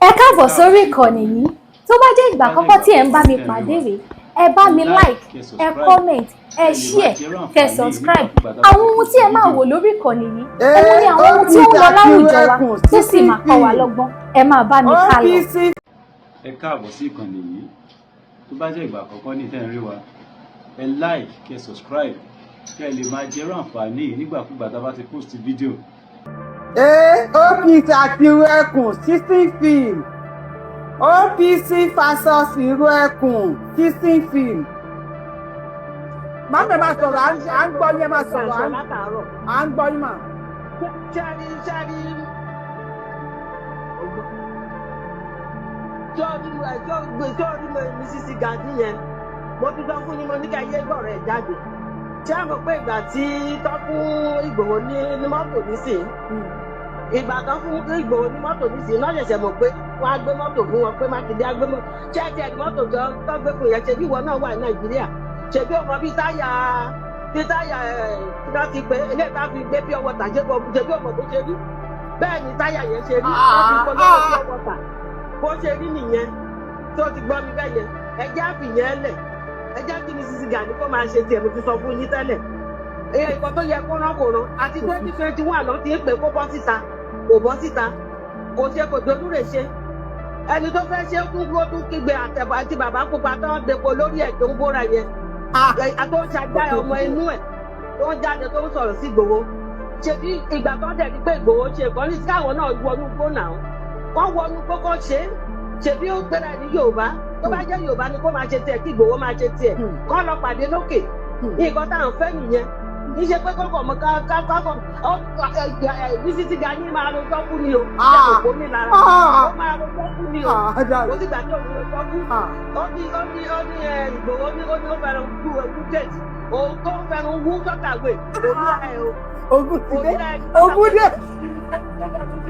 Ẹ káàbọ̀ sórí ìkànnì yìí. Tó bá jẹ́ ìgbà àkọ́kọ́ tí ẹ̀ ń bá mi pàdé rèé, ẹ bá mi like, ẹ comment, ẹ share, kẹ́ subscribe. Àwọn ohun tí ẹ máa wò lórí ìkànnì yìí, òun ni àwọn ohun tí ó ń lọ láwùjọ wa, tó sì máa kọ́ wa lọ́gbọ́n. Ẹ máa bá mi ká lọ. OPC. Ẹ káàbọ̀ sí ìkànnì yìí. Tó bá jẹ́ ìgbà àkọ́kọ́ ní tẹ́ ń rí wa, ẹ like, kẹ́ subscribe, kẹ́ lè máa jẹ́rọ àǹfààní yìí nígbàkúgbà tá a bá ti post fídíò. OPC àti Irú Ẹkùn season film, OPC versus Irú Ẹkùn season film. Màmá, ẹ máa sọ̀rọ̀, à ń gbọ́ yín. Ẹ máa sọ̀rọ̀, à ń gbọ́ yín mà. Ṣẹ́rí ṣẹ́rí sọ́ọ́rí Mrs. Gani yẹn, mo ti sọ fún yín, mo ní ká yé gbọ̀rọ̀ ẹ̀ jáde. Ṣé ẹ mọ̀ pé ìgbà tí tọ́ fún Ìgbòho ní mọ́tò nísìn, ìgbà tó fún Ìgbòho ní mọ́tò nísìn náà, ṣẹ̀ṣẹ̀ mọ̀ pé wọ́n á gbé mọ́tò fún wọn, pé Mákindé á gbé mọ́tò. Ṣé ẹ tiẹ̀ ní mọ́tò tó gbé fún yẹn? Ṣe bí ìwọ náà wà ní Nàìjíríà, ṣe bí ọmọ bíi táyà ẹ̀ kí wọ́n ti pé eléyìí tá fi gbé pure water, ṣe bí ọmọ bó ṣe rí, bẹ́ẹ̀ ni táyà yẹn ṣe rí. Wọ́n fi polówó pure water, bó ṣe rí nìyẹn. Tó ti gbọ́ mi bẹ́ẹ̀ yẹn, ẹ jẹ́ àfìyẹn lẹ̀. Ẹ jẹ́ kí ni Sisi Gani kó máa ṣe tiẹ̀. Mo ti sọ fún yín tẹ́lẹ̀, nǹkan tó yẹ kó rán kó rán. Àti 2021 ló ti ń pè kó bọ́ síta, kò bọ́ síta, kò ṣe, kò dolúre ṣe. Ẹni tó fẹ́ ṣe kún kó tún kígbe àtẹ̀bà àti bàbá pupa tó ń depo lórí ẹ̀, tó ń bóra yẹn, tó ń ṣàgbá ọmọ inú ẹ̀, tó ń jáde, tó ń sọ̀rọ̀ sí Ìgbòho. Ṣe bí ìgbà tó ń dẹ̀ ní pé Ìgbòho ṣe nǹkan ní káwọn náà wọnú gbó náà, kọ́ wọnú gbó kọ́ ṣe é. Ṣebí ó gbéra ní Yorùbá, tó bá jẹ́ Yorùbá ni kó máa ṣe tiẹ̀, kí Ìgbòho máa ṣe tiẹ̀, kọ́ lọ pàdé lókè. Nǹkan tá à ń fẹ́ nìyẹn. Kì í ṣe pé kọ́kọ́ mọ kákọ́ Bísí Gani máa rojọ́ kú ni o. Ṣé kò kó ní lára, ó máa rojọ́ kú ni o. Ó sì gbà tí òun rojọ́ kú, ó ní Ìgbòho ní ó fẹ́ràn kú ẹkú gẹ̀ẹ́tì, òun tó fẹ́ràn wú sọ́kàwé òun ẹ̀ o. Ogun ti dé, ogun dé.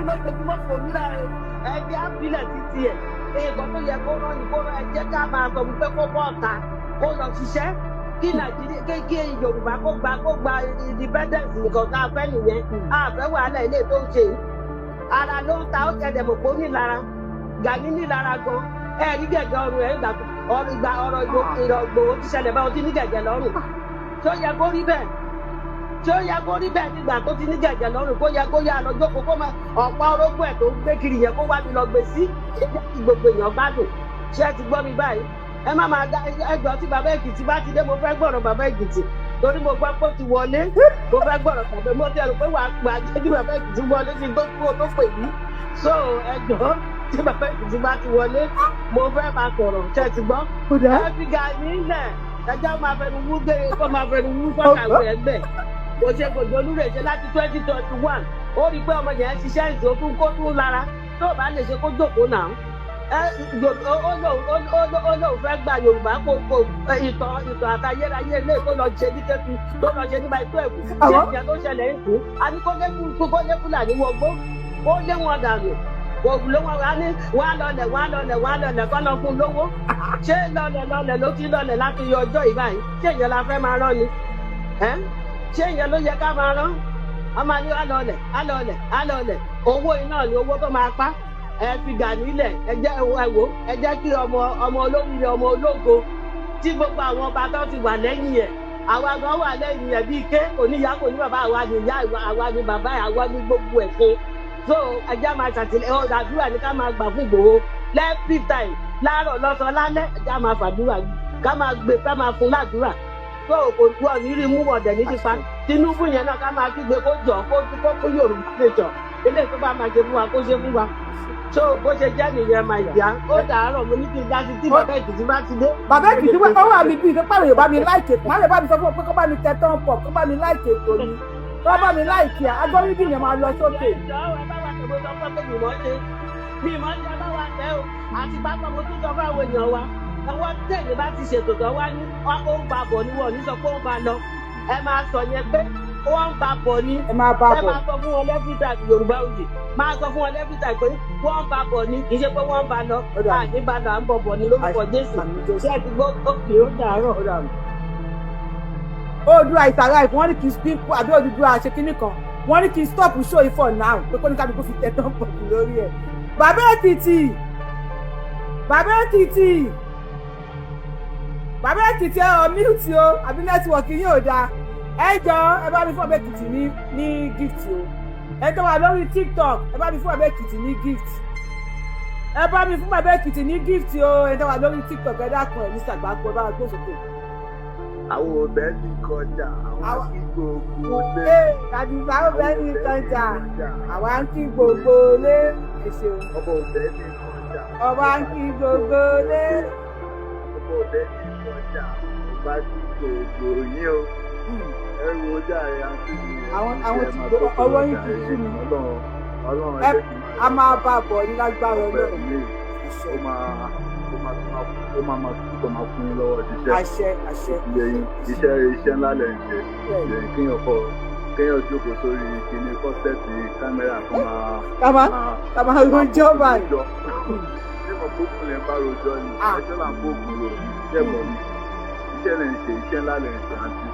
Lójoojúmọ́ kò ní lára ẹgbẹ́ àbílẹ̀ títí ẹ̀. Nǹkan tó yẹ kó rán ni kó rán. Ẹ jẹ́ ká máa sọ fún pé kó bọ́ ọ̀ta, kó lọ ṣiṣẹ́, kí Nàìjíríà, kí Yorùbá kó gba independence. Nǹkan tá a fẹ́ nìyẹn. A fẹ́ wàhálà ilé tó ń ṣe yìí. Ara ló ń ta ó kẹ̀dẹ̀ mọ̀ pé ó nílara. Gani nílara gan. Ẹ rí gẹ̀gẹ́ ọrùn ẹ̀, ìgbà ọ̀rọ̀ Ìgbòho ti ṣẹlẹ̀ báwọn ti ní gẹ̀gẹ́ lọ́rùn. Tó yẹ kó rí bẹ́ẹ̀, tí ó yẹ kó rí bẹ́ẹ̀ nígbà tó ti ní gẹ̀gẹ̀ lọ́rùn, kó yẹ kó yá lọ jókòó, kó máa ọ̀pá orógbó ẹ̀ tó ń gbé kiri yẹn, kó wá mi lọ gbé sí kí gbogbo èèyàn gbádùn. Ṣé ẹ ti gbọ́ mi báyìí? Ẹ má máa dá ẹgbẹ́ tí bàbá Èkìtì bá ti dé. Mo fẹ́ gbọ́rọ̀ bàbá Èkìtì torí mo gbọ́ pé ó ti wọlé. Mo fẹ́ gbọ́rọ̀ bàbá. Mo ti rò pé wàá gbà jẹ́ kí bàbá Èkìtì wọlé sí tó kú tó pè mí. So ẹjọ́, tí bàbá Èkìtì bá ti wọlé, mo fẹ́ máa sọ̀rọ̀. Ṣé ẹ ti gbọ́? Ẹ fi Gani lẹ̀, ẹjọ́ máa fẹnu wú gbé, kó máa fẹnu wú sọ́kàwé ẹgbẹ́. Kò ṣe, kò jolúre ṣe láti 2021. Ó rí i pé ọmọ yẹn ṣiṣẹ́ ìṣó tún kó tún lára. Tó o bá lè ṣe, kó jókòó náà. Ẹ ó lóun fẹ́ gba Yorùbá, kó ìtàn àtayérayé ilé tó lọ ṣe ní Kẹ́tù, tó lọ ṣe nípa ètò ẹ̀kú. Ṣé ìyẹn tó ṣẹlẹ̀ ń kú? A ní kó lé Fúlàní wọgbó, kó lé wọn dànù, kò ló wọn wá ní wá lọlẹ̀, wá lọlẹ̀, wá lọlẹ̀, kọ́ lọ fún lówó. Ṣé lọlẹ̀ lọlẹ̀ ló ti lọlẹ̀ láti yọ ọjọ́ ìbáyìí? Ṣé ìyẹn la fẹ́ máa rán ni? Ṣé ìyẹn ló yẹ ká máa rán? A máa ní á lọlẹ̀, á lọlẹ̀, á lọlẹ̀. Owó iná ni owó tó máa pa. Ẹ fi Gani lẹ̀. Ẹ jẹ́ ẹ wò, ẹ jẹ́ kí ọmọ ọmọ olóríire, ọmọ ológo, tí gbogbo àwọn ọba tó ti wà lẹ́yìn ẹ̀, àwa gan wà lẹ́yìn ẹ̀ bíi ké. Kò ní ìyá, kò ní bàbá, àwa ni ìyá, àwa ni bàbá, àwa ni gbogbo ẹ̀ fún. So ẹ jẹ́ máa ṣàtìlẹ́yìn. Àdúrà ní ká máa gbà fún Ìgbòho every time, láàárọ̀, lọ́sàn-án, lálẹ́. Ẹ jẹ́ máa fàdúrà, ká máa gbé, ká máa fún ládùúrà. Tó kò gbọ́ ní rí mú ọ̀dẹ̀ ní tipa. Tinubu yẹn náà, ká máa kígbe kó jọ, kó Yorùbá nation. Eléyìí tó bá máa ṣe fún wa, kó ṣe fún wa. So bó ṣe jẹ́ nìyẹn, máa ìyá. Ó dàárọ̀. Mo ní kí n dá sí tí bàbá Èkìtì bá ti dé. Bàbá Èkìtì wọ́n wà mí bíi pé Yorùbá mi like ètò. Má lè bá mi sọ fún ọ pé kó bá mi tẹ tán pọ̀, kó bá mi like ètò mi, kó bá mi like ẹ̀, agbóríbì yẹn máa lọ sókè. Ẹ bá wa tẹ̀, mo sọ fún pé mi mọ̀ ṣe, mi mọ̀ ṣe. Ẹ bá wa tẹ̀ o. Àti pápá, mo tún sọ fún àwọn èèyàn wa, ọwọ́ tẹ̀lé bá ti ṣètò tó wá ní ó ń ba bọ̀ ni, wọ́n ní sọ pé ó ń ba lọ. Ẹ máa sọ yẹn pé ó ń ba bọ̀ ni. Ẹ máa bá ẹ bọ̀. Máa sọ fún wọn every time, Yorùbá òye, máa sọ fún wọn every time pé wọ́n ń ba bọ̀ ni, kì í ṣe pé wọ́n ń ba lọ. Ó dà. Àní ba lọ, à ń bọ̀ bọ̀ ni lórúkọ Jésù. Àmín Jésù. Ṣé ẹ ti gbọ́? Òkè, ó dàárọ̀. Ó dà. Oòduà is alive. Wọ́n ní kí n speak àbí Odùduwà ṣe kínní kan. Wọ́n ní kí n stop show yìí for now, pé kó ní kálukú fi tẹ̀ tán pọ̀ jù lórí ẹ̀. Bàbá Èkìtì, Bàbá Èkìtì, Bàbá Èkìtì, ẹ ọ̀ mute o, àbí network yín ò dáa? Ẹ jọ, ẹ bá mi fún Bàbá Èkìtì ní gift o. Ẹ tó wà lórí TikTok, ẹ bá mi fún Bàbá Èkìtì ní gift. Ẹ bá mi fún Bàbá Èkìtì ní gift o. Ẹ tó wà lórí TikTok, ẹ dákun, ẹ ní sàgbákò, ẹ bá wa gbó sókè. Àwọn ọbẹ̀ ní kọjá, àwọn kí gbogbo lé. Ee, Àdìsá, ọbẹ̀ ní kọjá, àwa ń kí gbogbo lé. Ẹ ṣeun. Ọba ọbẹ̀ ní kọjá. Ọba ń kí gbogbo lé. Ọba ọbẹ̀ ní kọjá, ọba kí gbogbo yín o. Ẹ wo jàre, àǹtí mi. Àwọn ti ọwọ́ yín ti sú mi. Ọlọ́run, Ọlọ́run, ẹ ẹ jẹ́ kí n a máa bá a bọ̀ ní lágbára ọpẹ́ Ọlọ́run. Mi ó máa túbọ̀ máa fún yín lọ́wọ́ ṣiṣẹ́. Àṣẹ, àṣẹ. Ilé yín, iṣẹ́ ńlá lẹ̀ ń ṣe. Bẹ́ẹ̀ni. Kéèyàn jókòó sórí kíní kọ́sẹ̀tì kámẹ́rà kó máa Ká máa rojọ́ báyìí. Rojọ́. Ṣé mo kókun lẹ̀ ń bá rojọ́ ni? Ah. Ẹjọ́ là ń kókun rò iṣẹ́ mọ̀ ni. Iṣẹ́ lẹ̀ ń ṣe, iṣẹ́ ńlá lẹ̀ ń ṣe, àǹtí.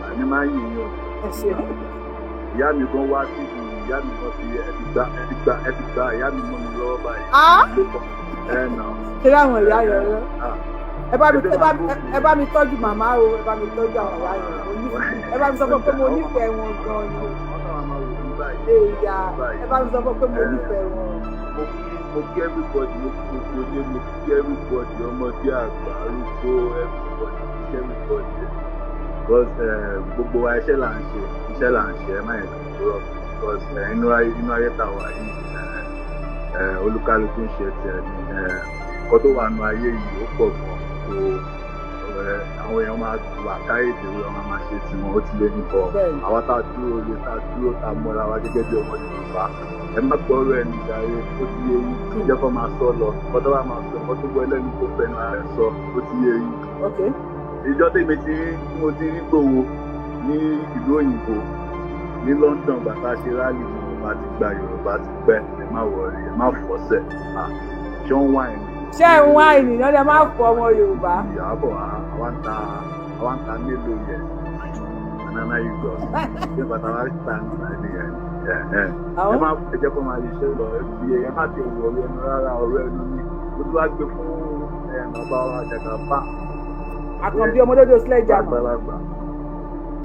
Àní máa ń yìn yín o. Ẹ ṣe. Ìyá mi gan wá sí ibi, ìyá mi gan ti ẹ ti gba ẹ ti gba ẹ ti gba ìyá mi mọ́ mi lọ́wọ́ báyìí. Ah! Ẹ nà. Ṣé láwọn ìyá yẹn lọ? Ah. Ẹ bá mi tọ́jú màmá o, ẹ bá mi tọ́jú àwọn ìyá yẹn. Ẹ bá mi sọ fún pé mo nífẹ̀ẹ́ wọn gan ni. Ọlọ́run á máa wò ní báyìí. Èèyà, ẹ bá mi sọ fún pé mo nífẹ̀ẹ́ wọn. Mo kí everybody, mo kí gbogbo ilé, mo kí everybody, ọmọdé, àgbà, arúgbó, everybody, mo kí everybody. Because gbogbo wa, iṣẹ́ là ń ṣe, iṣẹ́ là ń ṣe. Ẹ má yẹn kàn kúrò, because inú ayé tá a wà yìí, olúkálukú ń ṣe tiẹ̀ ní nǹkan tó wà nínú ayé yìí, ó pọ̀ gan. So àwọn èèyàn máa wà káyédè, wọn máa ṣe tiwọn, ó ti lé ní bọ̀. Àwa tá a dúró lé, tá a dúró, tá a mọ́ra wa gẹ́gẹ́ bí ọmọ Yorùbá, ẹ má gbọ́rọ̀ ẹnu jàre, ó ti yé yín. Jẹ́ kó máa sọ lọ, kó tó bá máa sọ, kó tó gbọ́ ẹlẹ́nu kó fẹ́nu ara ẹ̀ sọ, ó ti yé yín. Ìjọ tèmi ti rí, mo ti rí Gbòho ní ìlú òyìnbó ní London, bàtà ṣe rally, Yorùbá ti gba, Yorùbá ti pẹ́. Ẹ má worry, ẹ má fọ́sẹ̀ ṣé ń wá ẹni. Ṣé ń wá ènìyàn lè má fọ ọmọ Yorùbá? Ìyàbọ̀, àwa ń ta mélòó yẹn, banana yogurt, ṣé bàtà wa ta nígbà yẹn? Ẹ má ẹ jẹ́ kó máa ṣiṣẹ́ lọ. Ẹ fi ẹ má ti wọ ọ̀rọ̀ ẹnu rárá, ọ̀rọ̀ ẹnu ni mo tún wá gbé fún bàbá wa Jagaba. Àkànbí ọmọdé sílẹ̀ ìjàmà. Àgbàlagbà,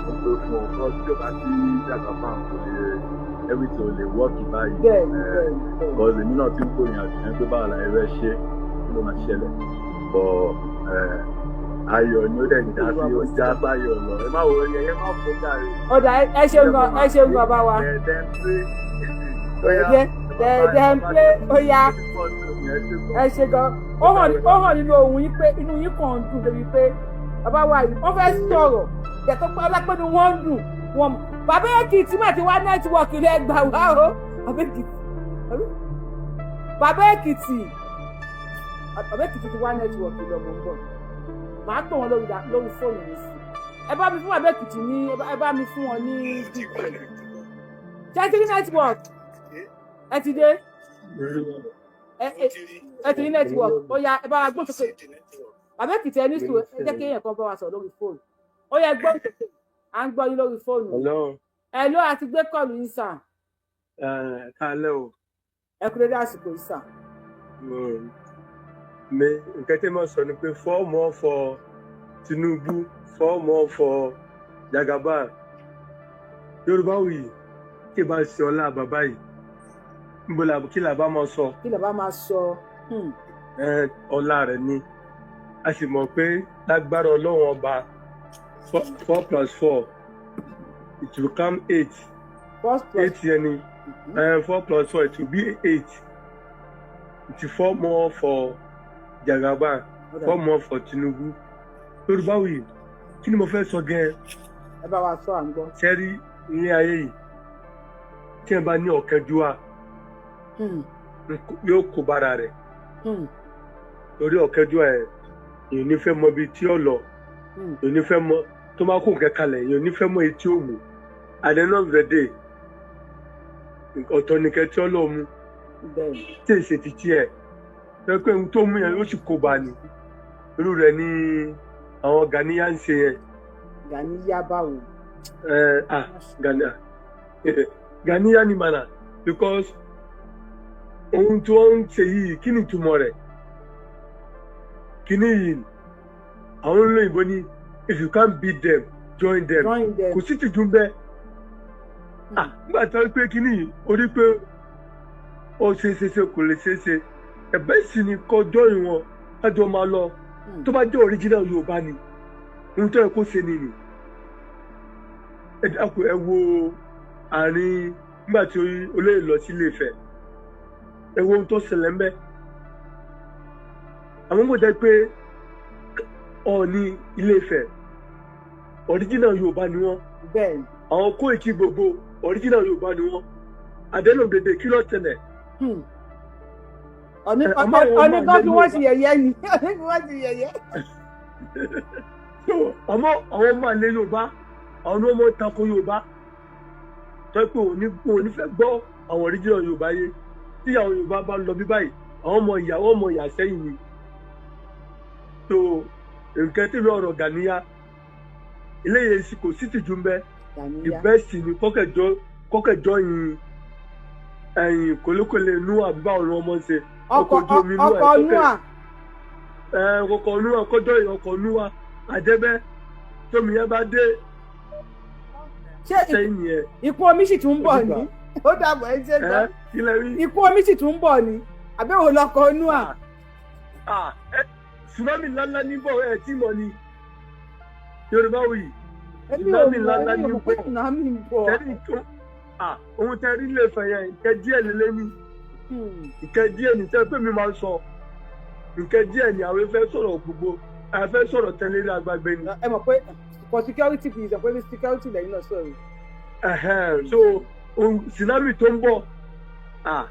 mo gbé fún ọ tí ó bá sí Jagaba, kò lè, everything ò lè work báyìí. bẹ́ẹ̀ni bẹ́ẹ̀ni bẹ́ẹ̀ni. Because èmi náà ti ń kóyìn àjò yẹn pé báwo la ẹ fẹ́ ṣe, kí ló máa ṣẹlẹ̀, but ayọ̀ ni ó dẹ̀ já sí, ó já sáyọ̀ lọ. Ẹ má wo ẹ má fún jàre. Ọ̀dà, ẹ ṣeun gan, ẹ ṣeun gan bá wa. Dẹ̀dẹ̀ ń pé. Dẹ̀dẹ̀ ń pé, ó yá, ẹ ṣe gan. Ó hàn nínú ohùn yín pé inú yín kàn ń dùn débi pé bàbá wa yìí, wọ́n fẹ́ sọ̀rọ̀ yàtọ̀ pé ọlápẹ́ ni wọ́n ń dùn wọn. Bàbá Èkìtì mà ti wá network ilé gbà wá o. Bàbá Èkìtì, Bàbá Èkìtì, Bàbá Èkìtì ti wá network lọ. Mò ń bọ̀, màá pè wọ́n lórí fóònù mi sí. Ẹ bá mi fún Bàbá Èkìtì ní, ẹ bá mi fún wọn ní ṣé ti rí network? Ẹ ti dé, ẹ ti rí network. Ó yá, ẹ bá wa gbóhùn sókè. Bàbá Èkìtì, ẹ ní sùúrù, ẹ jẹ́ kí èèyàn kan bá wa sọ̀rọ̀ lórí fóònù. Ó yẹ gbóhùn sókè, à ń gbọ́ yín lórí fóònù. Hello. Ẹ ló àti gbé call yín sà. Ẹ káalẹ́ o. Ẹ kú dédé àsìkò yìí sà. Mi nǹkan tí mo sọ ni pé four more for Tinubu, four more for Jagaban. Yorùbá wuyì, tí ì bá ṣe ọlá bàbá yìí, níbo la kí la bá máa sọ? Kí lè bá máa sọ? Ẹ, ọlá rẹ̀ ni. A sì mọ̀ pé lágbára Ọlọ́run Ọba, four plus four, it will come eight. Four plus Eight yẹn ni four plus four, it will be eight. It will four more for Jagaban, four more for Tinubu. Yorùbá wuyì, kí ni mo fẹ́ sọ gan-an? Ẹ bá wa sọ, à ń gbọ́. Sẹ́rí ilé ayé yìí, tí ẹ bá ní ọ̀kánjúwà, yóò kó bára rẹ̀, torí ọ̀kánjúwà ẹ̀, èèyàn ní fẹ́ mọ ibi tí ó lọ, èèyàn ní fẹ́ mọ tó bá kó nǹkan kalẹ̀, èèyàn ní fẹ́ mọ etí ó mú. At the end of the day, ọ̀tọ̀ nìkan tí ó lọ mú, tí èsì ti tiẹ̀ ẹ pé ohun tó mú yẹn, ó sì kó bá ní. Irú rẹ̀ ní àwọn Ganiya ń ṣe yẹn. Ganiya báwo? Ẹ ah, Ganiya, Ganiya ni mana, because Ohun tí wọ́n ń ṣe yìí, kí ni ìtumọ̀ rẹ̀? Kí ni yìí? Àwọn olóyìnbó ní, "If you can't beat them, join them." Join them. Kò sí tìjú ń bẹ. Ah, nígbà tí wọ́n pé kí ni yìí, ó rí pé ó ṣe é ṣe ṣe, kò lè ṣe é ṣe, ẹ̀bẹ̀ sì ni kó join wọn, kájọ máa lọ. Tó bá jẹ́ original Yorùbá ni, ohun tó yẹ kó ṣe nìyí. Ẹ dákun, ẹ wo àárín nígbà tí olóyè lọ sí Ilé Ifẹ̀, ẹ wo ohun tó ṣẹlẹ̀ ńbẹ̀. Àwọn kò jẹ́ pé Ọọ̀ni Ilé Ifẹ̀, original Yorùbá ni wọ́n. Àwọn Kóìkì gbogbo, original Yorùbá ni wọ́n. Àdéhùn kí ló tẹ̀lẹ̀? Ọ̀ní Àmọ́ àwọn ọ̀ní ọmọ kan fi àlẹ́ wọ́n ṣe Yorùbá- yẹ̀yẹ́ ni, ọ̀ní fi wọ́n ṣe yẹ̀yẹ́. So, àmọ́ àwọn ọmọ àlè Yorùbá, àwọn ni wọ́n mọ̀ tako Yorùbá, tó yẹ pé òní fẹ́ gbọ́ àwọn original Yorùbá yé. Tí àwọn Yorùbá bá lọ bí báyìí, àwọn ọmọ ìyá, wọ́n mọ ìyá sẹ́yìn ni. So nǹkan tí mi ọ̀rọ̀ Gàníyà eléyìí sì kò sí tìjú ń bẹ. The Gàníyà. best ni kọ́kẹ́jọ́ yin ẹ̀yìn kólékólé inú, àbí báwo ni wọ́n mọ̀ ń ṣe ọkọ̀ ojú omi inú ẹ̀ ọkọ̀ kọ́kẹ́- Noah. Ẹ ọkọ̀ Noah, kọjọ́ yìí ọkọ̀ Noah àjẹbẹ́ tómi yẹn bá dé Ṣé sẹ́yìn yẹn. Ìkún omi sì tún ń bọ̀ ní? Ó dàbọ̀, ẹ ṣe Ẹ gan. kí lẹ rí? Ìkún omi sì tún ń bọ̀ ní, àbẹ̀wò lọkọ̀ Noah? Ah, ẹ tsunami ńláńlá ní bọ̀, ẹ tí mọ̀ ni Yorùbá wì. Èmi ò Tsunami mọ̀. ńláńlá Èmi ò ní mọ̀ pé bọ̀. tsunami ń bọ̀. Tẹ́lí tó, ah, ohun tẹ́ rí lè fẹ̀ yẹn, nǹkan díẹ̀ lélẹ́ ní. Nǹkan díẹ̀ ní tẹ́ pé mi máa ń sọ, nǹkan díẹ̀ ní. Àwọn fẹ́ sọ̀rọ̀ gbogbo, àwọn fẹ́ sọ̀rọ̀ tẹ́lẹ̀ ní agbágbé ni. Ẹ mọ̀ pé for security reason, pé security lẹ́yìn náà sọ̀rọ̀. Ẹ̀hẹ́n, so ohun tsunami tó ń bọ̀, ah,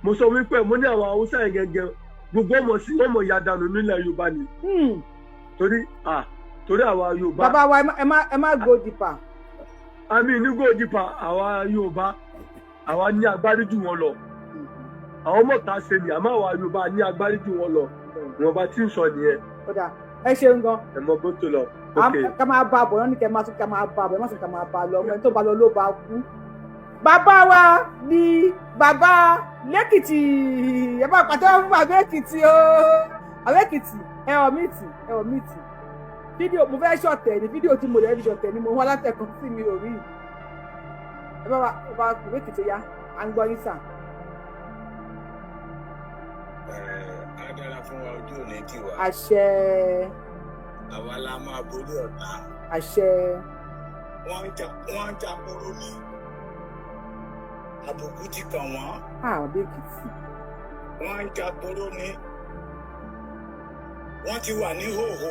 mo sọ wípé mo ní àwọn Haúsá yẹn gẹ́gẹ́ gbogbo ọmọ sí ọmọ ìyá dànù nílẹ̀ Yorùbá ni. Torí, ah, torí àwa Yorùbá. Bàbá wa, ẹ má go deeper. Àmì nígò dípa, àwa Yorùbá, àwa ní agbárí jù wọn lọ. Àwọn mọ̀ta ṣe ni, àmọ́ àwa Yorùbá ní agbárí jù wọn lọ. Ìwọ̀nba tí ń sọ nìyẹn. Ó dà, ẹ ṣeun gan. Ẹ mọ bó tó lọ. Ok. Ká máa bá a bọ̀ ní kẹ́ máa tún ká máa bá a bọ̀, ẹ má sì ká máa bá a lọ. Ọmọ ẹni tó bá lọ ló bá kú. Bàbá wa ni bàbá lẹ́kìtì, ẹ bá pàtẹ́wọ́ fún bàbá Èkìtì o. Bàbá Èkìtì, ẹ ọ̀ mìtì, ẹ ọ̀ mìtì. Fídíò mo fẹ́ ṣọ̀tẹ̀ ní, fídíò tí mo lè fi ṣọ̀tẹ̀ ni mo wá látẹ̀kọ́ sí mi ò rí. Ẹ bá wa, ẹ bá bàbá Èkìtì ya, à ń gbọ́ yín sà. Á dára fún wa, ojú òní tiwa. Àṣẹ. Àwa la máa borí ọ̀tá. Àṣẹ. Wọ́n ń jà kóró ní àbùkù ti kàn wọ́n. Ah, bàbá Èkìtì. Wọ́n ń jà kóró ní, wọ́n ti wà ní hòhò,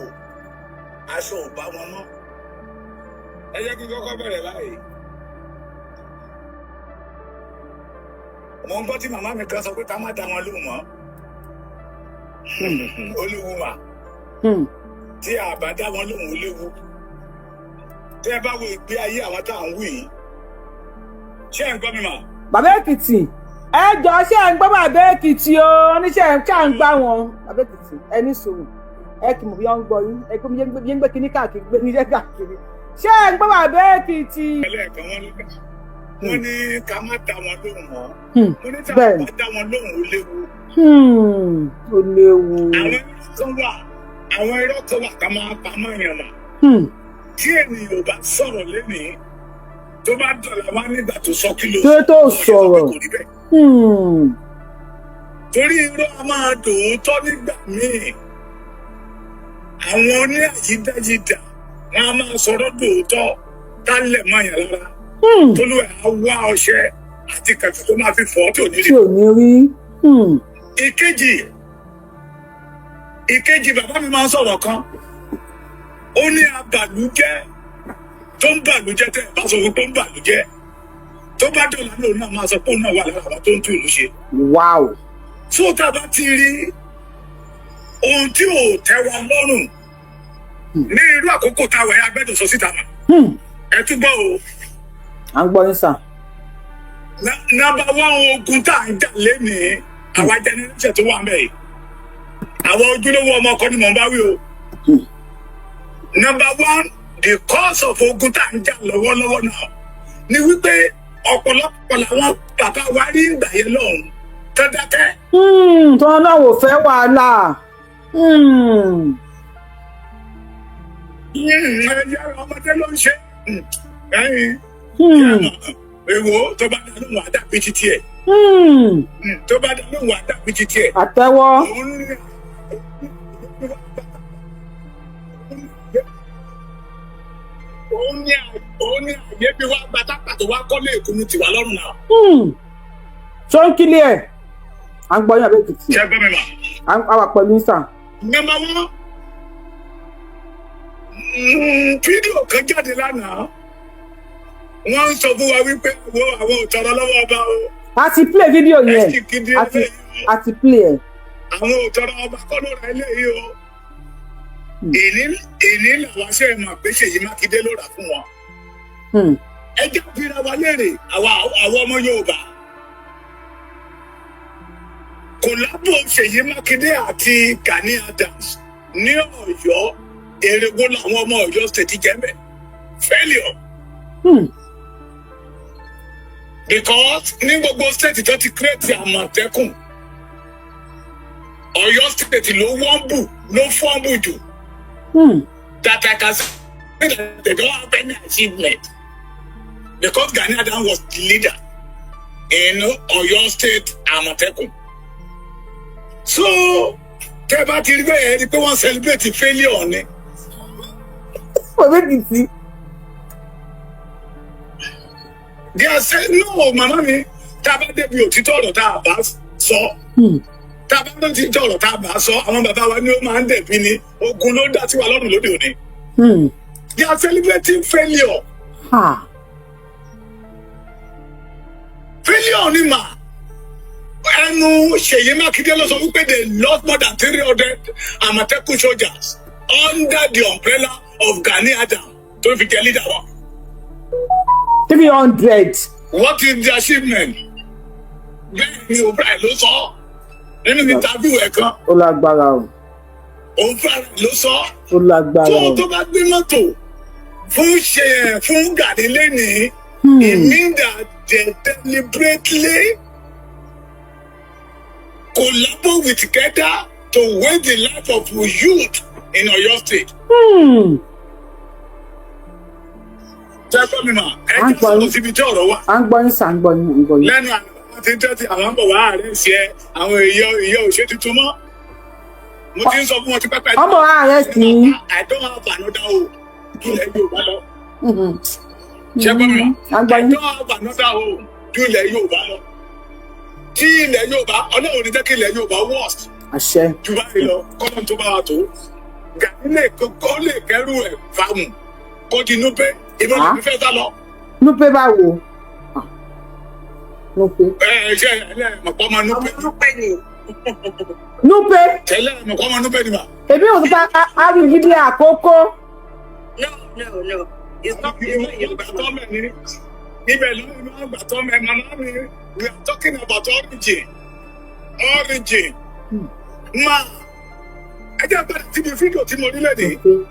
aṣọ ò bá wọn mọ́. Ẹ jẹ́ kí n kọ́kọ́ bẹ̀rẹ̀ báyìí. Mo ń gbọ́ tí màmá mi kan sọ pé ká má dá wọn lóhùn mọ́. Ó léwu mà. Tí a bá dá wọn lóhùn, ó léwu. Tẹ́ ẹ bá wo ìgbé ayé àwọn tá à ń wí yìí, ṣé ẹ̀ ń gbọ́ mi mà? Bàbá Èkìtì, ẹ jọ, ṣé ẹ ń gbọ́ bàbá Èkìtì o? Oníṣẹ́ ẹ ṣáà ń gbá wọn. Bàbá Èkìtì, ẹ ní sùúrù, ẹ kì í mọ̀ bí wọ́n ń gbọ́ yín. Ẹ kí mi ń gbé kíní káàkiri, gbé níṣẹ́ káàkiri. Ṣé ẹ ń gbọ́ bàbá Èkìtì? Ẹlẹ́ẹ̀kan, wọ́n ní ká má dá wọn lóhùn mọ́. Mo ní tá a bá dá wọn lóhùn, ó léwu. Ó léwu. Àwọn irọ́ kan wà, àwọn irọ́ kan wà ká máa pamọ́ yẹn mà. Tí ènìyàn ò bá sọ̀rọ̀ lénìí, tó bá dọ̀là wá nígbà tó sọ kí ló Tó tó wọ́n lè sọ pé sọ̀rọ̀. kò rí bẹ́ẹ̀. Torí irọ́ a máa dòótọ́ nígbà míì. Àwọn oní àyídáyidà wọn a máa sọ̀rọ̀ dòótọ́ tálẹ̀ mọ́ yẹn lára. Tolúwẹ̀ á wá ọṣẹ àti kẹ̀kẹ́ tó máa fi fọ́ tí ò ní rí. Tí ò ní rí. Ìkejì, bàbá mi máa ń sọ̀rọ̀ kan. Ó ní abàlújẹ́ tó ń bàlújẹ́, tẹ́ ẹ̀ bá sọ fún pé ó ń bàlújẹ́, tó bá dọ̀là lóun náà máa sọ pé òun náà wà lára àwọn tó ń tún ìlú ṣe. Tó tá a bá ti rí ohun tí ò tẹ́ wa lọ́rùn ní irú àkókò tá a wà yẹn, a gbọ́dọ̀ sọ síta mà. Ẹ túbọ̀ o. À ń gbọ́ yín sà. Number one ogun tá à ń jà lénìí, àwa generation tó wà ń bẹ̀ yìí, àwọn ojúlówó ọmọ ọkọ ni mò ń bá wí o. Number one, the cause of ogun tá à ń jà lọ́wọ́lọ́wọ́ náà ni wípé ọ̀pọ̀lọpọ̀ làwọn bàbá wa rí ìgbà yẹn lọ́hùn. Tó dákẹ́. Tí wọn náà wò fẹ́ wàhálà. Ẹyẹ ọmọdé ló ń ṣe ẹyin. Èwo tó bá dá lóhùn àdàbí títí ẹ̀. Tó bá dá lóhùn àdàbí títí ẹ̀. Àtẹ́wọ́. Òun ní òun ní àyè bí wàá gba tápà tó wá kọ́lé ìkùnú tiwa lọ́rùn náà. Ṣó ń kílẹ̀ ẹ̀? À ń gbọ́ yín, Bàbá Èkìtì. Ṣé gbọ́ mi mà? À wà pẹ̀lú yín, sir. Number one, fídíò kan jáde lánàá. Wọ́n ń sọ fún wa wípé wo àwọn ò tọrọ lọ́wọ́ ọba o. A ti play fídíò yẹn. Ẹ sì kéde A ti eléyìí o. A ti play ẹ̀. Àwọn ò tọrọ, ọba kọ́ ló ra eléyìí o. Èní èní làwọn ṣe mọ̀ pé Ṣèyí Mákindé ló rà fún wọn. Ẹ jẹ́ fira wa léèrè, àwa ọmọ Yorùbá. Collabo Ṣèyí Mákindé àti Gani Adams ní Ọ̀yọ́, èrè wo làwọn ọmọ Ọ̀yọ́ State jẹ́ mẹ́? Failure. Because ní gbogbo state tó ti create Àmọ̀tẹ́kùn, Ọ̀yọ́ State ló wọ́n bù ló fọ́nbù jù. That I can say that they don't have any achievement. Because Gani Adams was the leader in Ọ̀yọ́ State Àmọ̀tẹ́kùn. So tẹ́ bá ti rí bẹ́ẹ̀, rí pé wọ́n celebrate failure ni. Bàbá Èkìtì. They are saying no, màmá mi, tá a bá débi òtítọ́ ọ̀rọ̀ tá a bá sọ. Tá a bá débi òtítọ́ ọ̀rọ̀ tá a bá sọ, àwọn bàbá wa ni ó máa ń dẹ̀bi ni ogun ló dá sí wa lọ́rùn lóde òní. They are celebrating failure. Ha. Failure ni mà. Ẹnu Ṣèyí Mákindé ló sọ wípé they lost more than 300 Àmọ̀tẹ́kùn soldiers under the umbrella of Gani Adams tó fi jẹ leader wọn. 300. What is the achievement? Bẹ́ẹ̀ ni òun ló sọ nínú interview ẹ̀ kan. Ó lágbára o. Òun fúnra rẹ̀ ló sọ. Ó lágbára tó o. Tó bá gbé mọ́tò fún ṣe fún Gani lénìí, it mean that they deliberately collabo with together to waste the life of youth in Oyo State. Ṣé gbọ́ mi mà? Ẹ À ń jẹ́ gbọ́ sọ̀rọ̀ yín. síbi tí ọ̀rọ̀ wà. À ń gbọ́ yín sir, à ń gbọ́ yín, à ń gbọ́ yín. Lẹ́nu àná, wọ́n ti ń tẹ́tí àwọn ń bọ̀ wá àárẹ̀ ṣe àwọn èèyàn ìyá òṣè tuntun mọ́. Mo ti ń sọ fún wọn tipẹ́pẹ́. Ọmọ arrest yín. I don't have another hope. Ju ilẹ̀ Yorùbá lọ. Ṣé gbọ́ mi mà? À ń gbọ́ I yín. don't have another hope ju ilẹ̀ Yorùbá lọ. Tí ilẹ̀ Yorùbá, Ọlọ́run ní jẹ́ kí ilẹ̀ Yorùbá worst Àṣẹ. ju báyìí lọ, kọ́lọ́n tó bá wa tó. Gani lè kó lè kẹ́rù ẹ̀ fáwọn kó di Núpé, ìbọn Ah. lè fi fẹ́ sá lọ. Núpé báwo? Ah. Núpé. Ẹ ẹ ṣe ẹ mọ̀pọ̀ ọmọ Núpé. Ọmọ Núpé ni. Núpé. Tẹ́lẹ̀ mọ̀pọ̀ ọmọ Núpé ni mà. Èmi ò sọ pé arìgídí àkókò. No, no, no, it's not Yorùbá man. Gbàtọ́mẹ̀ ni ibẹ̀ ló ń bá gbàtọ́mẹ̀. Màmá mi, we are talking about origin, origin. Ma ẹ jẹ́ padà síbi fídíò tí mo rí lẹ́nìí Núpé.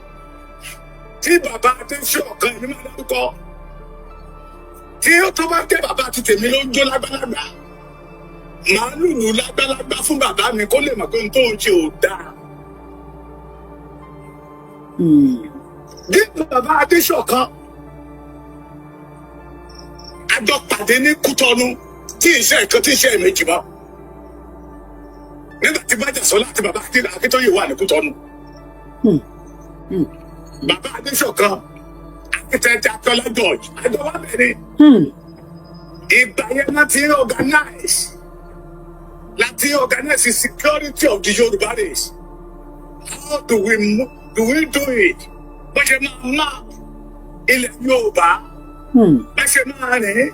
tí bàbá Adéṣọ̀kan, èmi máa dárúkọ, tí ó tó bá jẹ́ bàbá ti tèmi ló ń jó lágbálágbá, màá lùlù lágbálágbá fún bàbá mi kó lè mọ̀ pé ohun tó ń ṣe ò dáa. Bí bàbá Adéṣọ̀kan àjọ pàdé ní Kútọ́nù, tí iṣẹ́ ìkan tí iṣẹ́ méjì mọ́, nígbà tí Bájàsọ́lá àti bàbá Akíntóyè wà ní Kútọ́nù, bàbá Adéṣọ̀kan, architect Akínọlá George, àjọ wà bẹ̀rẹ̀. Ìgbà yẹn láti organize the security of the Yorùbá race. How do we do it? Bó ṣe máa má ilẹ̀ Yorùbá, bá ṣe máa rìn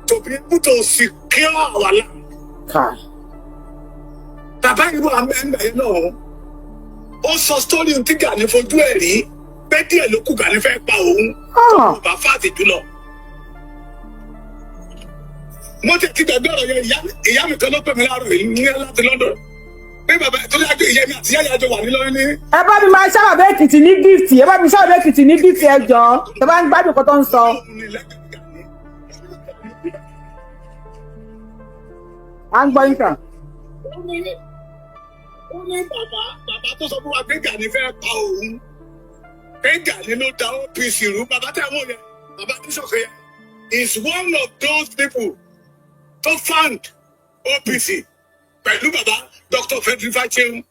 to be able to secure our land. Kai. Bàbá yìí wà mẹ́ńbẹ̀ yẹn náà, ó sọ story tí Gani fojú ẹ̀ rí pé díẹ̀ ló kù Gani fẹ́ pa òun. Ah. Bá fáàtì jùlọ. Mo ti ti gbàgbé ọ̀rọ̀ yẹn. Ìyá mi kan ló pè mí láàárọ̀ yìí ní láti London pé bàbá tó ní àjọ ìyá mi àti ìyá ìyá jọ wà ní lọ́rin ní. Ẹ bá mi máa sábà bẹ́ẹ̀ Èkìtì ní gift, ẹ bá mi sábà bẹ́ẹ̀ Èkìtì ní gift, ẹ jọ ẹ bá ń gbádùn nǹkan tó ń sọ. À ń gbọ́ yín, sà. Ó ní bàbá tó sọ fún wa pé Gani fẹ́ pa òun, pé Gani ló da OPC rú. Bàbá tẹ̀ wọ́n yẹn, bàbá Bíṣọ̀kì yẹn is one of those people tó found OPC pẹ̀lú bàbá Dr. Frederick Fasehun.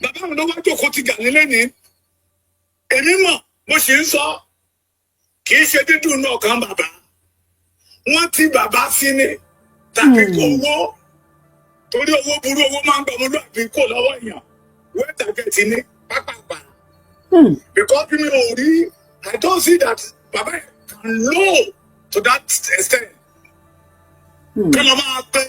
Bàbá mi ló wá jókòó ti Gani lẹ́nìí. Èmi mọ̀, mo sì ń sọ, kì í ṣe dídùn náà kan bàbá wọ́n ti bàbá sí ni tàbí kó owó, torí owó burú, owó máa ń gbọmọlúwàbí kó lọ́wọ́ èèyàn. Wẹ́ẹ̀tà gẹ̀ẹ́tì ní pápápá because mi ò rí, I don't see that bàbá yẹn can low to that extent kí ló máa pẹ́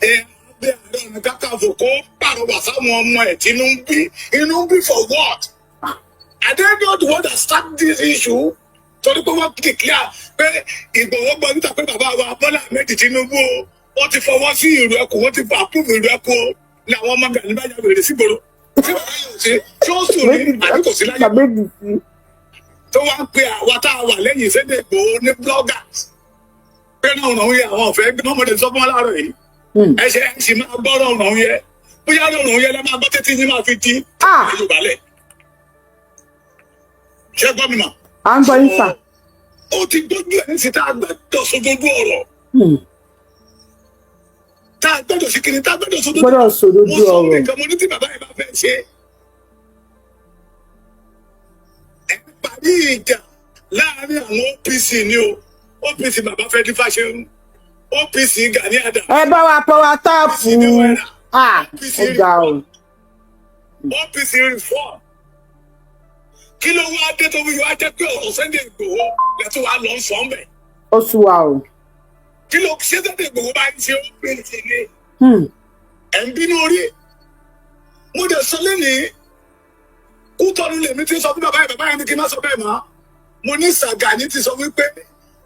ẹ bí Ààrẹ Ọ̀nà Kakanfò kó pàrọwà sáwọn ọmọ ẹ̀ tí inú ń bí. Inú ń bí for what? Are they not the one that start this issue? Torí pé wọ́n declare pé Ìgbòho gbọ́ níta pé bàbá wa Bọ́lá Ahmed Tinubu o, wọ́n ti fọwọ́ sí ìrù ẹkùn, wọ́n ti fọ approve ìrù ẹkùn o, ní àwọn ọmọ Gani bá ya wèrè sígboro. Tí bàbá yóò ṣe tí ó sùn ní àbí kò sí láyé Bàbá Èkìtì. tó wá ń pe àwa tá a wà lẹ́yìn Sunday Igboho ní bloggers pé náà ọ̀nà òun yẹ àwọn ọ̀fẹ́ gbé mọ́mọdé sọ fún wa láàárọ̀ yìí. Ẹ ṣe ẹ sì máa gbọ́rọ̀ ọ̀nà òun yẹ, bóyá ọ̀nà òun yẹ lẹ́ máa gbọ́ títí yín máa fi di Yorùbá lẹ̀. Ṣé gbọ́ mi mọ̀? À ń gbọ́ yín, sà. Ó ti gbójú ẹ̀ ní sí tá a gbọ́dọ̀ sódodo ọ̀rọ̀, tá a gbọ́dọ̀ sí kiri, tá a gbọ́dọ̀ sódodo. Gbọ́dọ̀ sòdodo Mo sọ ọ̀rọ̀. nìkan, mo ní tí bàbá yẹn bá fẹ́ ṣe ẹ parí ìjà láàárín àwọn OPC ni o, OPC bàbá fẹ́ dífá ṣe ń OPC Gani Adams, Ẹ bá wa power tap. Ah, ó ga o. OPC reform. Kí ló wá dé tó fi wá jẹ́ pé ọ̀rọ̀ Sunday Igboho lẹ́tọ́ wá lọ sọ ọ́n bẹ̀? Ó sú wa o. Kí ló ṣe Sunday Igboho bá ń ṣe OPC ni? Ẹ̀ ń bínú orí. Mo dẹ̀ sọ lẹ́nìí, Kútọ́nù lèmi ti sọ fún bàbá yẹn, bàbá yẹn ní kí n má sọ bẹ́ẹ̀ mọ́. Mo ní Sàgàní ti sọ wípé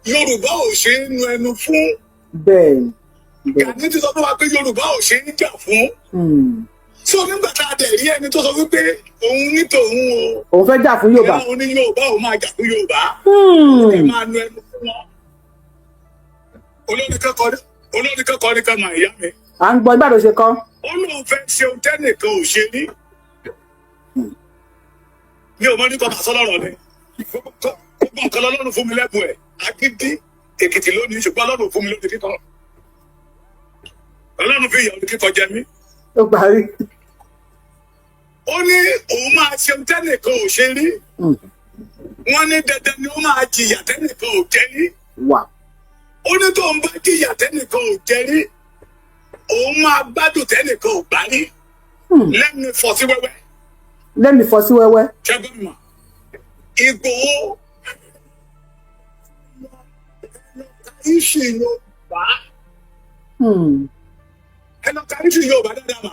Yorùbá ò ṣe é nu ẹnu fún. bẹ́ẹ̀ bẹ́ẹ̀ Gani ti sọ fún wa pé Yorùbá ò ṣe é jà fún. So nígbà tá a dẹ̀ rí ẹni tó sọ wípé òun ní tòun o, Òun fẹ́ jà fún Yorùbá. Ìyá òun ní Yorùbá, òun máa jà fún Yorùbá, ẹ máa nu ẹnu fún wọn. Olórin kan kọrin kan mà, ìyá mi. À ń gbọ́, ìgbà tó ṣe kọ́. Ó lóun fẹ́ ṣe ohun tẹ́nìkan ò ṣe rí. Mi ò mọ nípa màá lọ́rọ̀ ni. Gbogbo nǹkan lọ́lọ́run fún mi lẹ́bùn ẹ̀. Agídí Èkìtì lónìí, ṣùgbọ́n Ọlọ́run fún mi lónìí kíkọ́. Ọlọ́run fi ìyà orí kíkọ jẹ mí. Ó parí. Ó ní òun máa ṣe ohun tẹ́nìkan ò ṣe rí. Wọ́n ní dandan ni ó máa jìyà tẹ́nìkan ò jẹ rí. Wà. Ó ní tóun bá jìyà tẹ́nìkan ò jẹ rí, òun máa gbádùn tẹ́nìkan ò gbá rí. Lẹ́nu fọ́ sí wẹ́wẹ́. Lẹ́mi fọ́ sí wẹ́wẹ́. Ṣẹ́gun mọ̀ Ìgbòho iṣu Yorùbá. Ẹ lọ ka iṣu Yorùbá dáadáa mà.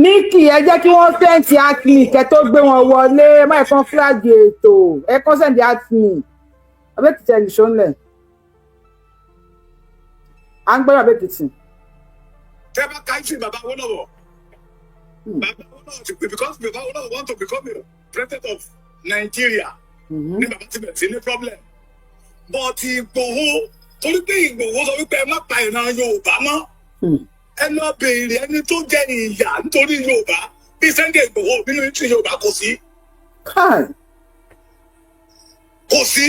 Níkì, ẹ jẹ́ kí wọ́n send acme kẹ́ tó gbé wọn wọlé. Má ẹ̀ kàn flag ètò, ẹ kàn send acme. Abẹ́kìtì, ẹ̀ nìṣó ńlẹ̀. À ń gbọ́dọ̀ Abẹ́kìtì. Tẹ́ bá ka iṣu bàbá Awólọ́wọ̀, bàbá Awólọ́wọ̀ ti pè because bàbá Awólọ́wọ̀ want to become a president of Nigeria ní bàbá ti bẹ̀rẹ̀ sí ní problem. But Ìgbòho, torí pé Ìgbòho sọ wípé ẹ má pa ìran Yorùbá mọ́, ẹ lọ béèrè ẹni tó jẹ ìyà nítorí Yorùbá bí Sunday Ìgbòho nínú ìtì Yorùbá, kò sí. Káì. Kò sí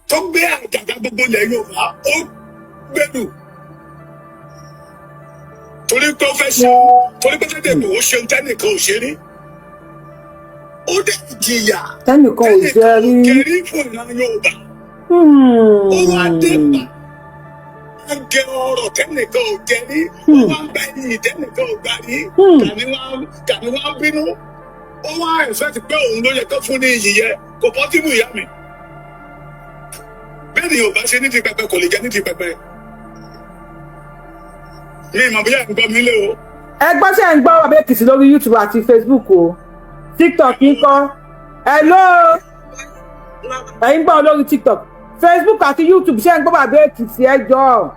tó gbé àjàgà gbogbo ilẹ̀ Yorùbá, ó gbẹrù torí pé ó fẹ́ ṣe, torí pé Sunday Ìgbòho ṣeun tẹ́nìkan ò ṣe rí, ó dẹ̀ jìyà Tẹ́nìkan ò jẹ́ rí. jẹ rí fún ìran Yorùbá. Ó wá dé bá ń jẹ ọrọ̀ tẹ́nìkan ò jẹ rí, ó wá ń gba iyì tẹ́nìkan ò gbà rí. Gani wá ń bínú, ó wá expect pé òun ló yẹ kó fún ní iyì yẹ. Kò possible, ìyá mi. Bẹ́ẹ̀ ni Yorùbá ṣe ní ti pẹpẹ, kò lè jẹ ní ti pẹpẹ. Mi ìmọ̀ bóyá ẹ̀ ń gbọ́ mi lé o. Ẹ gbọ́, ṣe ń gbọ́ Bàbá Èkìtì lórí YouTube àti Facebook o. TikTok ń kọ́? Hello, ẹ̀yin gbọ́ lórí TikTok, Facebook àti YouTube, ṣe ń gbọ́ Bàbá Èkìtì? Ẹ jọ̀ọ́,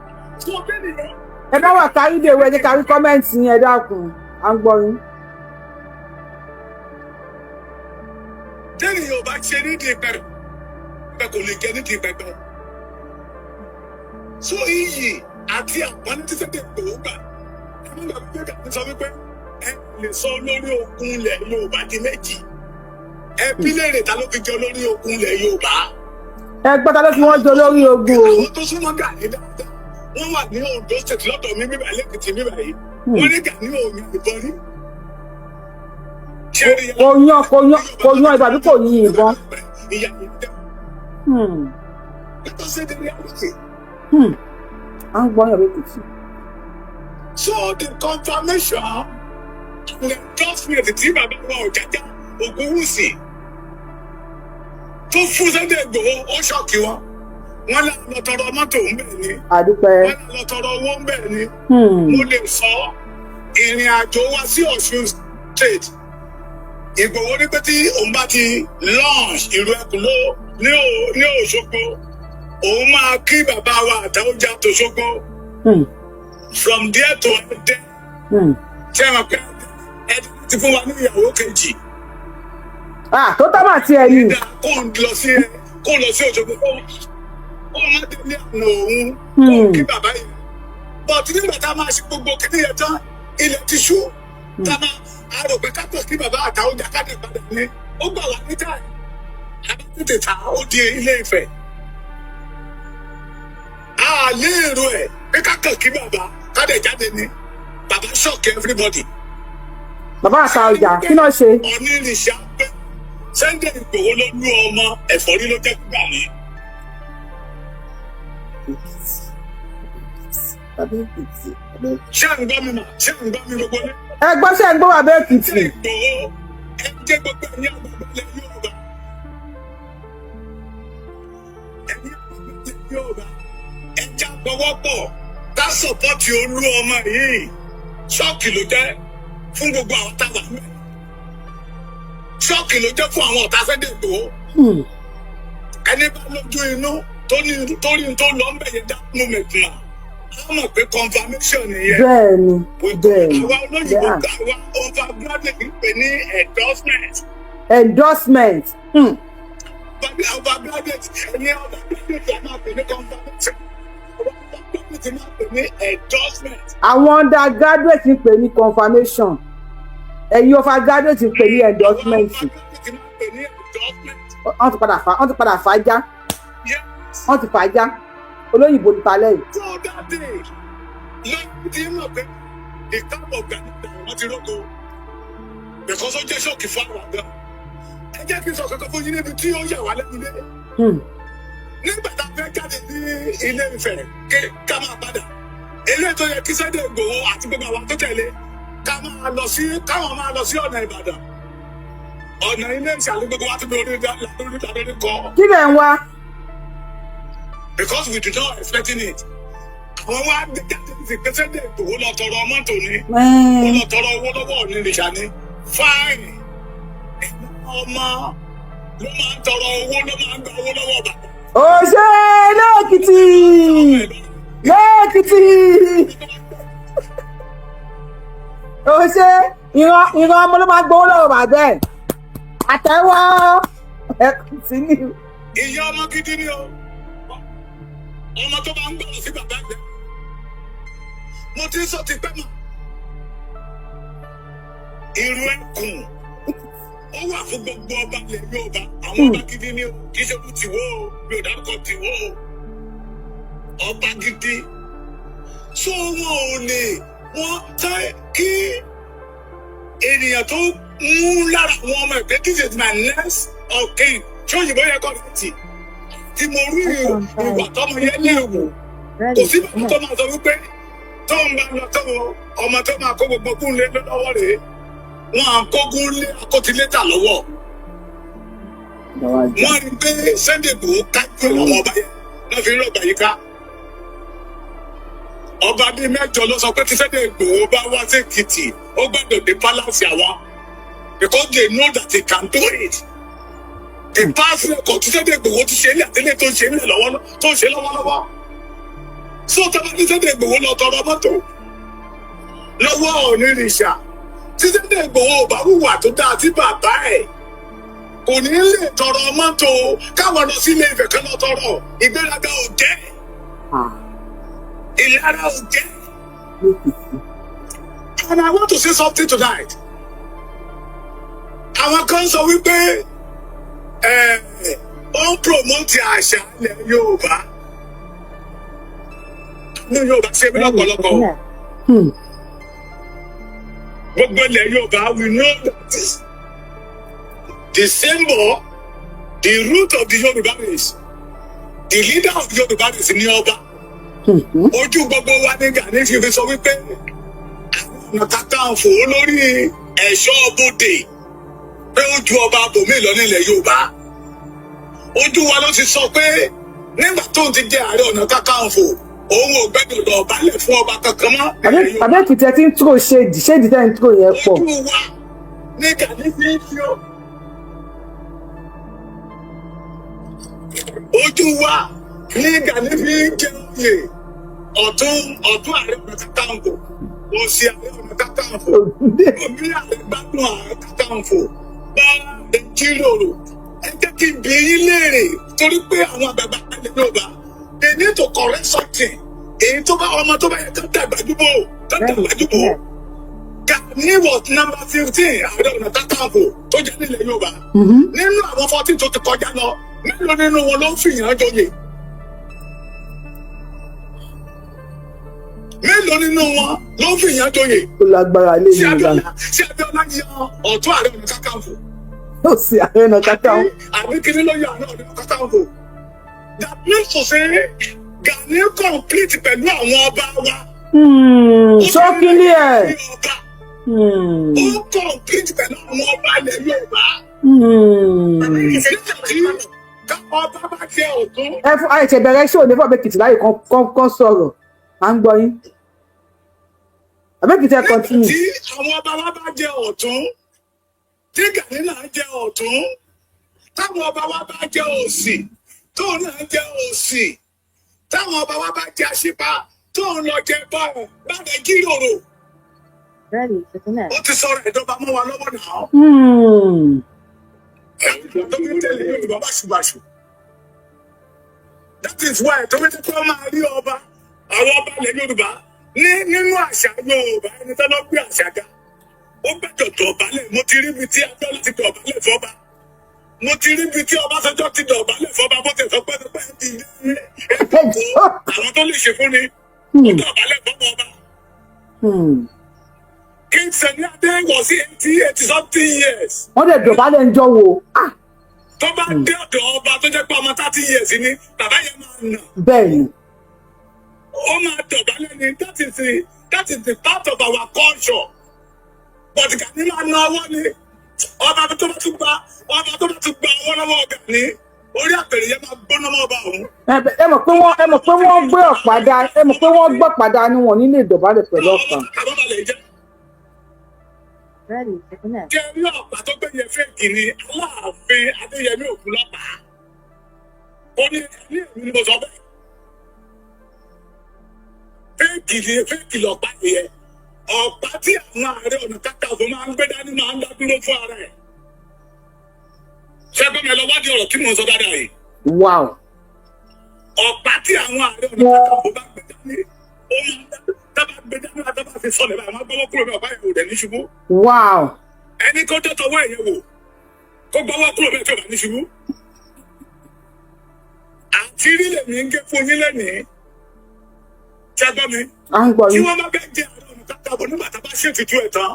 ẹ bá wà kárí dèwé, ẹ jẹ́ kárí comment yín. Ẹ dákun, à ń gbọ́ yín. Tẹ́lẹ̀ Yorùbá ṣe ní ti pẹpẹ, kò lè jẹ ní ti pẹpẹ. So iyì àti àpọ́nlé tí Sunday Igboho gbà, ẹ má gbàgbé pé Gani sọ wípé ẹ lè sọ olórí ogun ilẹ̀ Yorùbá di méjì. Ẹ bí léèrè, ta ló fi jẹ olórí ogun ilẹ̀ Yorùbá? Ẹ gbọ́, ta ló fi wọ́n jẹ olórí ogun o? Àwọn tó súnmọ́ Gani dáadáa, wọ́n wà ní Ondo State lọ́dọ̀ mi bíbá, lẹ́kìtì bíbá yìí. Wọ́n ní Gani ò ní ìbọn rí. Ṣé rí? Kò yan, kò yan, kò yan ìbọn àbí kò yin ìbọn? Ìyá ìjẹ. Let us say the reality. À ń gbọ́ yàn lẹ́kìtì. So the confirmation and endorsement tí bàbá wa Ọ̀jájá Ògúnwùsì tó fún Sunday Igboho, ó shock wọn. Wọ́n lọ lọ tọrọ mọ́tò ń bẹ̀ ni. Àdúpẹ́. Wọ́n lọ tọrọ owó ń bẹ̀ ni. Mo lè sọ ìrìn àjò wa sí Ọ̀ṣun State. Ìgbòho ní pé tí òun bá ti launch ìlú ẹkùn ló ní Òṣogbo, òun máa kí bàbá wa Àtàwọ̀jà tÒṣogbo. From there to Ẹdẹ. Ṣé ẹ mọ̀ pé Ẹdẹ ti fún wa ní ìyàwó kejì? Ah, tó tọ́ mà tiẹ̀ ni. Kó lọ sí Òṣogbo, kó má délé àná òun, kó kí bàbá yẹn. But nígbà tá a máa ṣe gbogbo kíní yẹn tán, ilẹ̀ ti ṣú. Tá a máa a rò pé ká tó kí bàbá Àtàwọ̀jà ká dé padà ní, ó gbà wá níta àbí tètè ta, ó di Ilé Ifẹ̀. A lérò ẹ̀ pé ká kàn kí bàbá ká dẹ̀ jáde ní, bàbá shock everybody. Bàbá Àtaọ̀jà, kí náà ṣe? Onírìṣà pé Sunday Igboho ló lú ọmọ, ẹ̀fọ́rí ló jẹ́ gbà ní. Èkìtì, bàbá Èkìtì, bàbá Èkìtì. Ṣé ń gbọ́ mi mà? Ṣé ń gbọ́ mi gbogbo ní? Ẹ gbọ́, ṣe ń gbọ́ bàbá Èkìtì? Sunday Igboho, ẹ jẹ́ gbogbo ẹ̀yin àgbàgbà ilẹ̀ Yorùbá. Ẹ̀yin àgbàgbà ilẹ̀ Yorùbá, ẹ já pọwọ́pọ̀ ká support olú ọmọ yìí. Shock ló jẹ́ fún gbogbo àwọn táwa mẹ́. Shock ló jẹ́ fún àwọn ọ̀tá Sunday Igboho. Ẹni bá lójú inú tó ní tó rí tó lọ ń bẹ̀ yẹn, that moment mà á mọ̀ pé confirmation nìyẹn. Bẹ́ẹ̀ ni, bẹ́ẹ̀ ni. Àwa olóyìnbó, àwa overgraduate ń pè ní endorsement. Endorsement. Overgraduate, ẹni overgraduate a máa pè ní confirmation, àwa overgraduate máa pè ní endorsement. Àwọn undergraduate ń pè ní confirmation, ẹ̀yin overgraduate ń pè ní endorsement. Àwa overgraduate máa pè ní endorsement. Wọ́n ti padà fà á já. Wọ́n ti fà á já, olóyìnbó ní talẹ́ yìí. So that day lọ́yìn tí mọ̀ pé ìkábọ̀ Gani wọ́n ti rógo, because ó jẹ́ shock fún àwọn àgbà. Ẹ jẹ́ kí n sọ kankan fún yín níbi tí ó yà wá lẹ́nu dé. Nígbà tá a fẹ́ jáde ní Ilé Ifẹ̀ ké ká máa padà, eléyìí tó yẹ kí Sunday Igboho àti gbogbo àwọn tó tẹ̀lé ká máa lọ sí, káwọn máa lọ sí ọ̀nà Ìbàdàn, ọ̀nà Ilé Ìṣàlẹ̀, gbogbo wa ti bí orí lórí lórí kọ. Kí lẹ̀ ń wá? Because we did not expecting it, àwọn wa gbé jáde sí pé Sunday Igboho lọ tọrọ mọ́tò ni, ó lọ tọrọ owó lọ́wọ́ Ọ̀nìrìṣà ni. Fine, ọmọ ló máa ń tọrọ owó, ló máa ń gba owó lọ́wọ́ bàbá. Òṣè lẹ́kìtì, lẹ́kìtì, òṣè ìran ìran ọmọ ló máa ń gbowó lọ́wọ́ bàbá ẹ̀. Àtẹ́wọ́, ẹ kọ́ntínú. Ìyá ọmọ gidi ni o, ọmọ tó bá ń gbọ́dọ̀ sí bàbá ẹ̀. Mo ti ń sọ ti pẹ́ mọ́, irú ẹkùn ó wà fún gbogbo ọba ilẹ̀ Yorùbá, àwọn ọba gidi ni o. Kì í ṣe fún tìwó o, mi ò dárúkọ tìwó o, ọba gidi. So wọn ò lè wọn tẹ kí ènìyàn tó mú lára àwọn ọmọ ẹgbẹ́, "This is my next of kin." Ṣé òyìnbó yẹ kọ́ ní tí mo rí ìwà tọmọ yẹn ní ìwò? Kò sí bàbá tó máa sọ wípé tó ń bá lọ tó ọmọ tó máa kó gbogbo kún lé lọ́wọ́ rèé. Wọn à ń kógun lé akótilétà lọ́wọ́. Wọ́n rí pé Sunday Igboho kájú àwọn ọba yẹn náà fi ń rọ̀gbà yìí ká. Ọba bíi mẹ́jọ ló sọ pé tí Sunday Igboho bá wá sí Èkìtì, ó gbọ́dọ̀ dé palace àwọn, because they know that he can do it. The past record tí Sunday Igboho ti ṣe ilé àtẹlẹ tó ń ṣe ilé lọ́wọ́, tó ń ṣe lọ́wọ́lọ́wọ́. So tọ́ba ní Sunday Igboho lọ tọrọ mọ́tò lọ́wọ́ Ọ̀nìrìṣà, tí Sunday Igboho ò bá hùwà tó dáa sí bàbá ẹ̀, kò ní lè tọrọ mọ́tò. Káwọn lọ sí Ilé Ifẹ̀ kan lọ tọrọ, ìgbéraga ò jẹ́. Ìlara ò jẹ́. And I want to say something tonight. Àwọn kan sọ wípé ẹ ó ń promote àṣà ilẹ̀ Yorùbá. Ní Yorùbá ṣe mí lọ́pọ̀lọpọ̀ o. Gbogbo ilẹ̀ Yorùbá, we know that the symbol, the root of the Yorùbá race, the leader of the Yorùbá race ní ọba. Ojú gbogbo wa ní Gani fi sọ wípé àwọn ọ̀nà kakanfò, olórí ẹ̀ṣọ́ bodè, pé ó ju ọba bòmíì lọ nílẹ̀ Yorùbá. Ojú wa ló ti sọ pé nígbà tóun ti jẹ Ààrẹ Ọ̀nà Kakanfò, òun ò gbẹ́dọ̀ dọ̀bálẹ̀ fún ọba kankan mọ́ nílẹ̀ Yorùbá. Bàbá Èkìtì, ẹ ti ń tró shade, shade tẹ́ ń tró yẹn pọ̀. Ojú wa ní Gani fi ń fi ó, ojú wa ní Gani fi ń jẹ oyè ọ̀tún Ààrẹ Ọ̀nà Kakanfò, òsì Ààrẹ Ọ̀nà Kakanfò, òbí ààrẹ gbádùn Ààrẹ Kakanfò bá ẹ jíròrò. Ẹ jẹ́ kí n bi yín léèrè, torí pé àwọn àgbààgbà ilẹ̀ Yorùbá, they need to correct something. Èyí tó bá ọmọ tó bá yẹ kó dàgbà jùbọ̀. Gani was number 15 Ààrẹ Ọ̀nà Kakanfò tó jẹ́ nílẹ̀ Yorùbá. Nínú àwọn 14 tó ti kọjá lọ, mélòó nínú wọn ló ń fìyàn joyè? Mélòó nínú wọn ló ń fìyàn joyè? Ó lágbára lé Ṣé ní ìlànà. Abíọ́lá, ṣé Abíọ́lá yan ọ̀tún Ààrẹ Ọ̀nà Kakanfò? Ó sì Ààrẹ Ọ̀nà Kakanfò. Àbí kí ni ló yan Ààrẹ Ọ̀nà Kakanfò? That means to say Gani complete pẹ̀lú àwọn ọba wa. Ṣókílì ẹ̀. Ọba ó complete pẹ̀lú àwọn ọba ilẹ̀ Yorùbá. Nígbà tí ọba bá jẹ ọ̀tún, Ẹ fún àìsè bẹ̀rẹ̀ ṣó ní fún Bàbá Èkìtì láyè kan sọ̀rọ̀, à ń gbọ́ yín. Bàbá Èkìtì, ẹ nígbà continue. tí àwọn ọba wa bá jẹ ọ̀tún, tí Gani náà jẹ ọ̀tún, táwọn ọba wa bá jẹ òsì, tóun náà jẹ òsì, táwọn ọba wa bá jẹ àṣìpá, tóun lọ jẹ báyìí báyìí jíròrò, ó ti sọ̀rọ̀ ìjọba mọ́ wa lọ́wọ́ náà. Tó fi ń tẹ̀lé Yorùbá báṣubàṣu. That is why tó fi ń kọ́ máa rí ọba, àwọn ọba ilẹ̀ Yorùbá ní nínú àṣà Yorùbá, ẹni tó lọ gbé àṣà ga, ó gbẹ́jọ̀ dọ̀bálẹ̀. Mo ti rí ibi tí Abíọ́lá ti dọ̀bálẹ̀ fọ́ba, mo ti rí ibi tí Ọbásanjọ́ ti dọ̀bálẹ̀ fọ́ba. Bó ti sọ pé pé ti ẹ̀kọ́ àwọn tó lè ṣe fún ni, ó dọ̀bálẹ̀ fọ́ba ọba. King Sunny Adé was 80 something years. Wọ́n dẹ̀ dọ̀bálẹ̀ ń jọ wo. Ah, Tó bá dé ọ̀dọ̀ ọba tó jẹ́ pé ọmọ 30 years ni, bàbá yẹn máa nà. Bẹ́ẹ̀ ni. Ó máa dọ̀bálẹ̀ ni. That is the part of our culture, but Gani máa na ọwọ́ ni. Ọba tó bá tún gba ọwọ́ lọ́wọ́ Gani, orí àpèrè yẹn máa gbóná mọ́ ọba òun. Ẹ mọ̀ pé wọ́n gbé ọ̀pá dá, ẹ mọ̀ pé wọ́n gbọ́ padà ní wọn nílé ìdọ̀bálẹ̀ pẹ̀lú ọ̀pá. Àwọn balẹ̀ jẹ́ jẹ́ rí ọ̀pá tó gbé yẹn, fake ni. Aláàfin Adéyẹmí òkú lọ́pàá. Ó ní ní èmi ni mo sọ bẹ́ẹ̀. Fake ni, fake lọ́pàá yẹn. Ọ̀pá tí àwọn Ààrẹ Ọ̀nà Kakanfò máa ń gbé dání máa ń dá dúró fún ara ẹ̀. Ṣẹ́gun mi, lọ wádìí ọ̀rọ̀ tí mò ń sọ dáadáa yìí. Ọ̀pá tí àwọn Ààrẹ Ọ̀nà Kakanfò bá gbé dání, ó máa ń dá, tábà gbé dání, àtàbà fi sọlẹ̀ báyìí, wọ́n gbọ́wọ́ kúrò ní ọ̀pá yẹn, ò dẹ̀ ní ṣubú. Ẹni kó tó tọwọ́ ẹ̀yẹ wò, kó gbọ́wọ́ kúrò bẹ́ẹ̀ tí ò bá ní ṣubú. Àti rí lèmi ń gé fún yín lẹ́nìí. Ṣẹ́gbọ́n mi? À ń gbọ́ Tí yín. wọ́n bá fẹ́ jẹ Ààrẹ Ọ̀nà Kakanfò, nígbà tá a bá ṣètùtù ẹ̀ tán,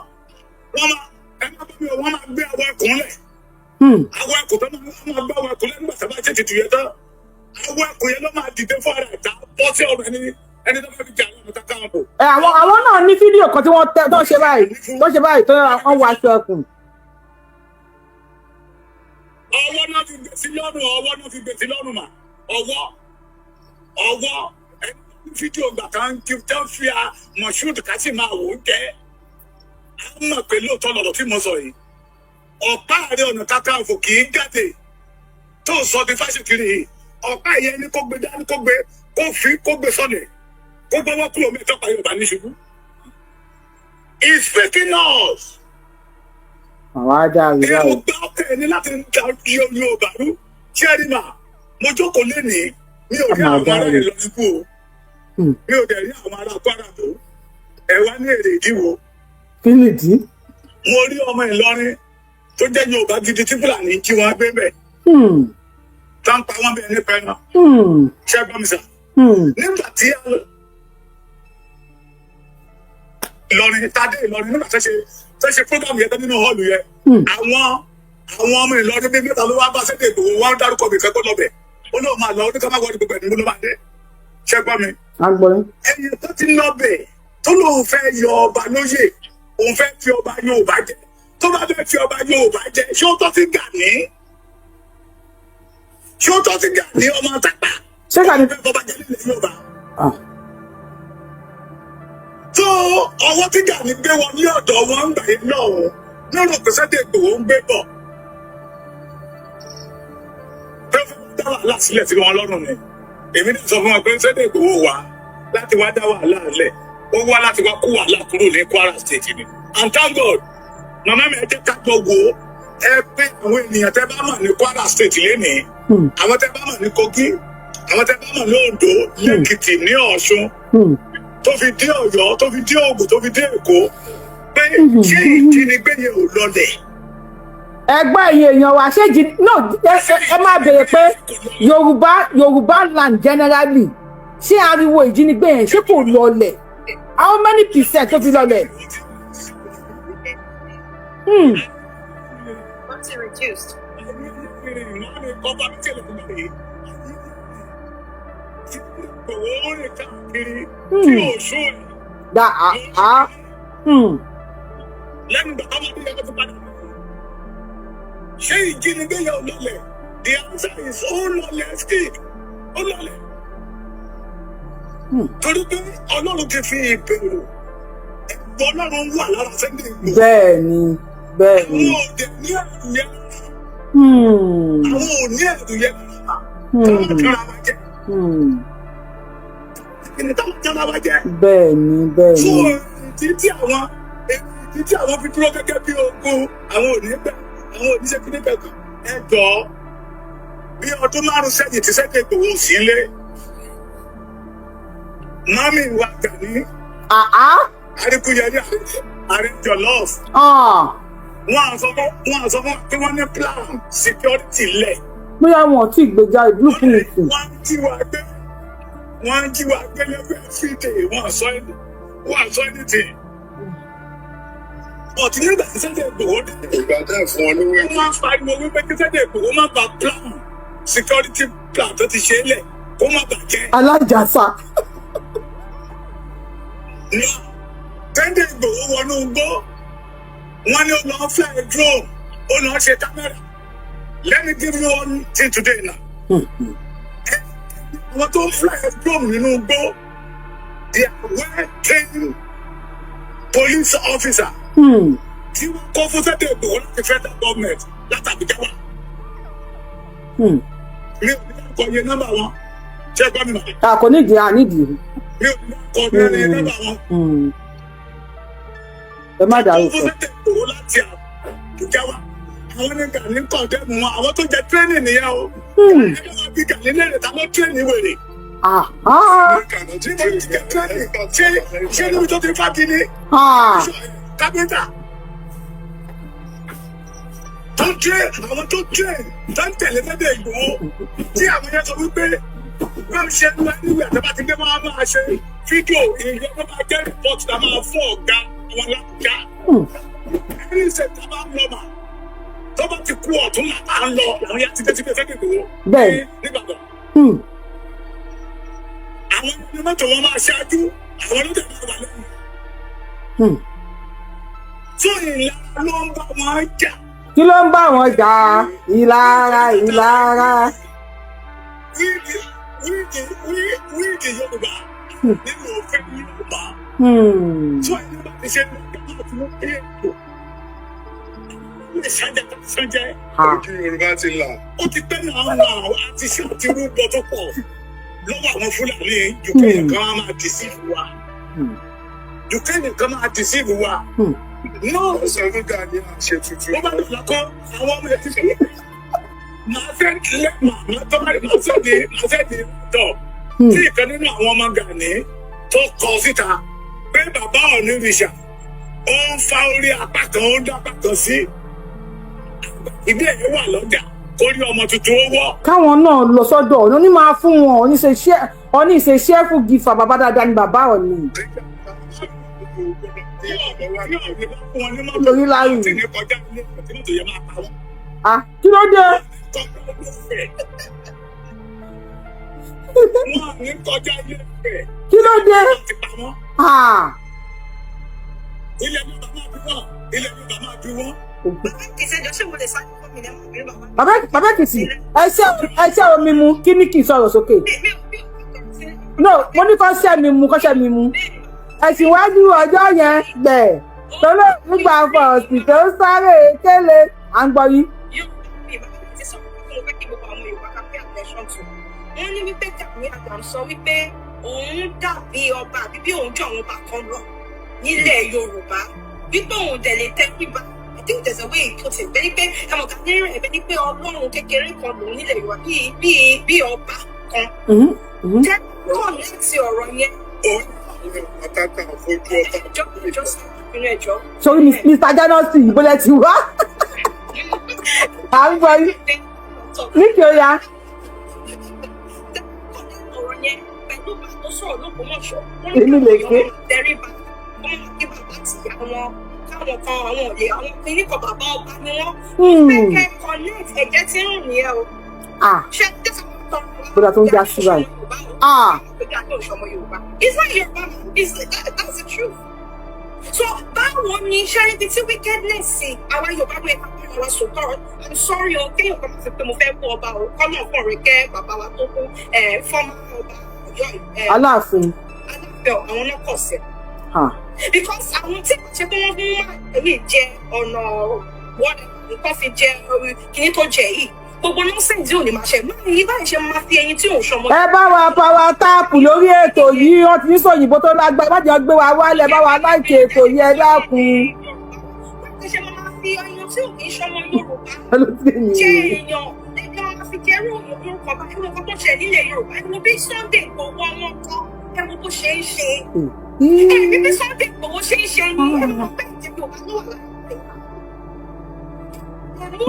wọ́n máa, ẹ má bọ́ mi o, wọ́n máa gbé awọ ẹkùn lẹ̀. Awọ ẹkùn tó máa gbé awọ ẹkùn lẹ̀ nígbà tá a bá ṣètùtù yẹn tán, awọ ẹkùn yẹn ló máa dìde fún ara ẹ̀ tá bọ́ sí ọ̀rọ̀ ẹni tó fẹ́ fi jẹ Ààrẹ Ọ̀nà Kakanfò. Ẹ àwọn náà ní fídíò kan tí wọ́n tẹ tó ń ṣe báyìí, tó ń ṣe báyìí, tó wọ́n wọ aṣọ ẹkùn. Ọwọ́ náà fi gbèsè lọ́rùn, ọwọ́ náà fi gbèsè lọ́rùn mà, ọwọ́ ẹni fídíò gbà kan kí tó fi a Moshood ká sì máa wò ó jẹ́ á mọ̀ pé lóòótọ́ lọ̀rọ̀ tí mo sọ yìí. Ọ̀pá Ààrẹ Ọ̀nà Kakanfò kì í jáde tó sọ di fásitì yìí. Ọ̀pá yẹn ni kó gbé dání, kó gbé, kó fi, kó gbé sọ̀lẹ̀, kó gbọ́wọ́ kúrò mẹ́tọ́ pa Yorùbá ní ṣubú. He's faking us. Àwọn ajá rí báyìí. Èròǹgbà ọkọ ẹni láti da Yorùbá rú. Ṣẹ́rí mà, mo jókòó lénìí, mi ò rí àwọn ará Ìlọrin kú o. Mi ò dẹ̀ rí àwọn ará Kwara tó ẹ wá ní èrè ìdíwọ́. Kí nìdí? Mo rí ọmọ Ìlọrin tó jẹ́ Yorùbá gidi tí Fúlàní jí wọn gbé bẹ̀, tá ń pa wọn bẹ́ẹ̀ nípa ẹran. Ṣé ẹ gbọ́ mi sà? Nígbà tí a lọ Ìlọrin, tadé Ìlọrin, nígbà tó ṣe program yẹn tán nínú hall yẹn, àwọn ọmọ Ìlọrin bíi mẹ́ta ló wá bá Sunday Igboho, wá dárúkọ mi kẹ́kọ̀ọ́ lọ́bẹ̀. Ó lóun máa lọ, ó ní ká má wọlé, gbogbo ẹ̀ níbo ló máa dé. Ṣé ẹ gbọ́ mi? À ń gbọ́ yín. Ẹni tó ti lọ́bẹ̀ tó lóun fẹ́ yọ ọba lóyè, òun fẹ́ fi ọba Yorùbá jẹ, tó bá fẹ́ fi ọba Yorùbá jẹ, ṣé ó tọ́ sí Gani? Ṣé ó tọ́ sí Gani ọmọ Tápà? Ṣé Gani fẹ́ fọba jẹ nílẹ̀ Yorùbá? Ah. Tó ọwọ́ tí Gani gbé wọn ní ọ̀dọ̀ wọn ń gbà yẹn lọ́hùn lọ́rọ̀ pé Sunday Igboho ń gbé bọ̀ pé ó fẹ́ dá wàhálà sílẹ̀ sí wọn lọ́rùn ni. Èmi náà sọ fún wọn pé Sunday Igboho wá láti wá dá wàhálà lẹ̀, ó wá láti wá kó wàhálà kúrò ní Kwara State ni. And thank God, màmá mi, ẹ jẹ́ ká gbọ́ wo. Ẹ pé àwọn ènìyàn tẹ́ bá mọ̀ ní Kwara State lénìí, àwọn tẹ́ bá mọ̀ ní Kogi, àwọn tẹ́ bá mọ̀ ní Ondo, lẹ́kìtì, ní Ọ̀ṣun, tó fi dé Ọ̀yọ́, tó fi dé Ògùn, tó fi dé Èkó, pé ṣé ìjínigbé yẹn ò lọlẹ̀? Ẹgbẹ́ ẹ̀yin èèyàn wa, ṣé jí no, ẹ máa béèrè pé Yorùbá land generally, ṣé ariwo ìjínigbé yẹn, ṣé kò lọlẹ̀? How many percent tó fi lọlẹ̀? Reduced. Da a a. Lẹ́nu gbàgbọ́ máa bí ẹgbẹ́ tó padà. Ṣé ìjínigbé yẹn ò lọlẹ̀? The answer is, ó lọlẹ̀ still, ó lọlẹ̀. Torí pé Ọlọ́run ti fi ìbẹ̀rù, ẹ̀bùn Ọlọ́run wà lára Sunday Igboho. bẹ́ẹ̀ ni bẹ́ẹ̀ ni Àwọn ò dẹ̀ ní ẹ̀rù yẹn. Àwọn ò ní ẹ̀rù yẹn. Táwọn tẹ́ra wa jẹ. Kí ni táwọn tẹ́ra wa jẹ? bẹ́ẹ̀ ni bẹ́ẹ̀ Fún ni èyí tí àwọn èyí tí àwọn fi dúró gẹ́gẹ́ bí ogun, àwọn ò ní gbà, àwọn ò ní ṣe kíní kankan. Ẹ jọ̀ọ́, bí ọdún 5 sẹ́yìn tí Sunday Igboho sí lé mami wa Gani àá Aríkúyẹrí, ààrẹ jọlọf, wọn à sọ fún pé wọn ní plan security lẹ̀. Bóyá wọn ò tí ì gbé jáde, blueprint. Wọ́n ń jí wa gbé, wọ́n ń jí wa gbé lẹ́gbẹ̀ẹ́ everyday, wọ́n à sọ anything. But nígbà tí Sunday Igboho dé, Ìgbà tẹ́ ẹ̀ fún wọn lówó. Wọ́n máa ń pariwo wípé kí Sunday Igboho má ba plan security plan tó ti ṣe é lẹ̀, kó má bàjẹ́. Alájàsà. Náà Sunday Igboho wọnú igbó, wọ́n ní ó lọ fly drone, ó lọ ṣe camera. Let me give you one thing today now. Àwọn tó ń fly drone nínú igbó, they are well trained police officer tí wọ́n kọ́ fún Sunday Igboho láti federal government láti Àbújá wá. Mi ò ní kọ iye nọ́mbà wọn. Ṣé ẹ gbọ́ mi mà? A kò nídìí, a nídìí. Mi ò ní kọ iye nọ́mbà wọn. Ẹ má Kó dárúkọ. fún Sunday Igboho láti Àbújá wá. Àwọn ní Gani condemn wọn, àwọn tó jẹ training nìyẹn o. Ẹgbẹ́ wọn bí Gani lérè, ta ló training wèrè? Ah ah. Níbo ló ti jẹ training? Ṣé níbi tó ti fagi ni? Kápẹ́ntà tó train, àwọn tó train tó ń tẹ̀lé Sunday Igboho, tí àwọn yẹn sọ wípé wọ́n ṣe wá níwèé àtàbà ti dé, wọ́n á máa ṣe fídíò ìyẹn, tó máa jẹ́ report tá a máa fún ọ̀gá àwọn l'Ábùjá. Ẹni ṣe tá a bá ń lọ mà, tó bá ti kú ọ̀tún là á ń lọ, làwọn yẹn ti dé síbi Sunday Igboho nígbàgbọ́. Àwọn ẹni mọ́tò wọn máa ṣáájú, àwọn ló dẹ̀ máa wà lẹ́yìn. Tó ìlara ló ń bá wọn jà. Kí ló ń bá wọn jà? Ìlara, ìlara. Wíìdì Yorùbá nínú òfin Yorùbá. Tó ẹni bá ti ṣe ní ọjọ́ tí wọ́n pé ètò lè ṣàjẹ́ tó ṣàjẹ́. Ojú Yorùbá ti là. Ó ti pẹ́ náà wà àti ṣe àti rúbọ tó pọ̀ lọ́wọ́ àwọn Fúlàní. Ukraine kan á máa deceive wa. Ukraine kan máa deceive wa. No. Ó sọ fún Gani à ṣe tuntun. Wọ́n bá dọ̀là kọ́ àwọn ọmọ ẹ̀ ti sọ̀rọ̀. Màá fẹ́ lẹ́ màá tó bá màá fẹ́ di tọ̀. Tí ìkan nínú àwọn ọmọ Gani tó kọ síta pé bàbá Ọ̀nìrìṣà ó ń fa orí apá kan, ó ń dá apá kan sí, ìdí ẹ̀ wà lọ́jà kórí ọmọ tuntun ó wọ́. Káwọn náà lọ sọ́dọ̀ Ọ̀ní, ní máa fún wọn. Ọ̀ní ṣe ṣẹ́, Ọ̀ní ṣe cheerful giver. Bàbá dáadáa ni bàbá Ọ̀ní. Tí Ọ̀ní bá fún wọn ní mọ́tò Lórí láyé. tí ní kọjá ilé tí mọ́tò yẹn máa pa wọ́n. Ah, kí ló dé? Wọ́n á ní kọjá ilé rẹ̀ Kí ló dé? ti pa wọ́n. Ah. Ilẹ̀ Yorùbá máa bí wọ́n. Ilẹ̀ Yorùbá máa bí wọ́n. Ìṣẹ́jọ́ ṣé mo lè sáré fún mi ní ẹ̀mọ́ ìbínú bàbá? Bàbá Èkìtì, ẹ ṣẹ́ omi mu kí ní kì í sọ̀rọ̀ sókè. Mi ò sí. No, mo ní kọ́ ṣẹ́ mi mu, kọ́ ṣẹ́ mi mu. Ẹ̀sìn wájú ọjọ́ yẹn gbẹ̀ tọ́lọ́ nígbà fọ̀ọ̀sì tó sáré kélé, à ń gbọ́ yín. Yorùbá mi, bàbá mi ti sọ pé mo fẹ́ kí gbogbo àwọn Yorùbá ká pay attention to. Wọ́n ní wípé Gani Adams sọ wípé òun dàbí ọba àbí bí òun jọ àwọn ọba kan lọ nílẹ̀ Yorùbá, wípé òun dẹ̀ lè tẹríba. I think there's a way he put it bẹ́ẹ̀ ni pé ẹ mọ̀ Gani rẹ̀ bẹ́ẹ̀ ni pé Ọlọ́run kékeré kan lòun nílẹ̀ Yorùbá, bíi ọba kan. Jẹ́ connect ọ̀rọ̀ yẹn. Ọ̀tàtà fojú ọba. Ẹjọ́ ẹjọ́ sí inú ẹjọ́. Sórí Mr. Janosi, ìbólẹ̀ ti wá, à ń gbọ́ yín ní kí ó yá. Ọ̀rọ̀ yẹn pẹ̀lú bá tó sọ̀rọ̀ lÓgbómọ̀ṣọ́. Èmi lè ké. Tẹríba, wọ́n máa kí bàbá tìyá wọn, káwọn kan àwọn òye àwọn kìíní kan, bàbá ọba ni wọ́n. Fẹ́ kẹ́ connect ẹ̀jẹ̀ tí ń rùn yẹn o. Ah. Ṣé tẹ̀sán tọrọ? Bóyá tó ń já sí báyìí. Ah. It's not Yorùbá man. That's the truth. So báwo ni charity tí wickedness àwa Yorùbá ló yẹ ká bára wa sòtọ́? I'm sorry o, kéèyàn kan máa fi pé mo fẹ́ kú ọba o, kọ́ náà kàn rí kẹ́ bàbá wa tó kú, former ọba Ọ̀yọ́, Aláàfin. Aláàfin, àwọn náà kọ̀ sí. Ah. Because àwọn tí kò ṣe pé wọ́n fún máa yìí jẹ ọ̀nà wọ́n nǹkan fi jẹ kíní tó jẹ yìí, gbogbo nonsense yóò ní máa ṣe máa yí báyìí, ṣe máa fi ẹyin tí òun ṣọmọ. Ẹ bá wa power tap lórí ètò yìí. Wọ́n ti ń sòyìnbó tó lágbára, má jẹ́ gbé wa wálẹ̀. Bá wa like ètò yìí, ẹ dákun. Báyìí ṣe máa fi ẹyin tí òun kì í ṣọmọ Yorùbá Ló ti ní. jẹ èèyàn ẹgbẹ́ wọn máa fi jẹ irú orúkọ bá irú nǹkan tó ṣe nílẹ̀ Yorùbá. Ẹ wo bí Sunday Igboho ọmọ kan, ẹ wo bó ṣe ń ṣe, ẹ rí bí Sunday Igboho ṣe ń ṣe ní ẹ mọ̀ pé ìjẹ́ Yorùbá ló wà lára ẹ̀ mú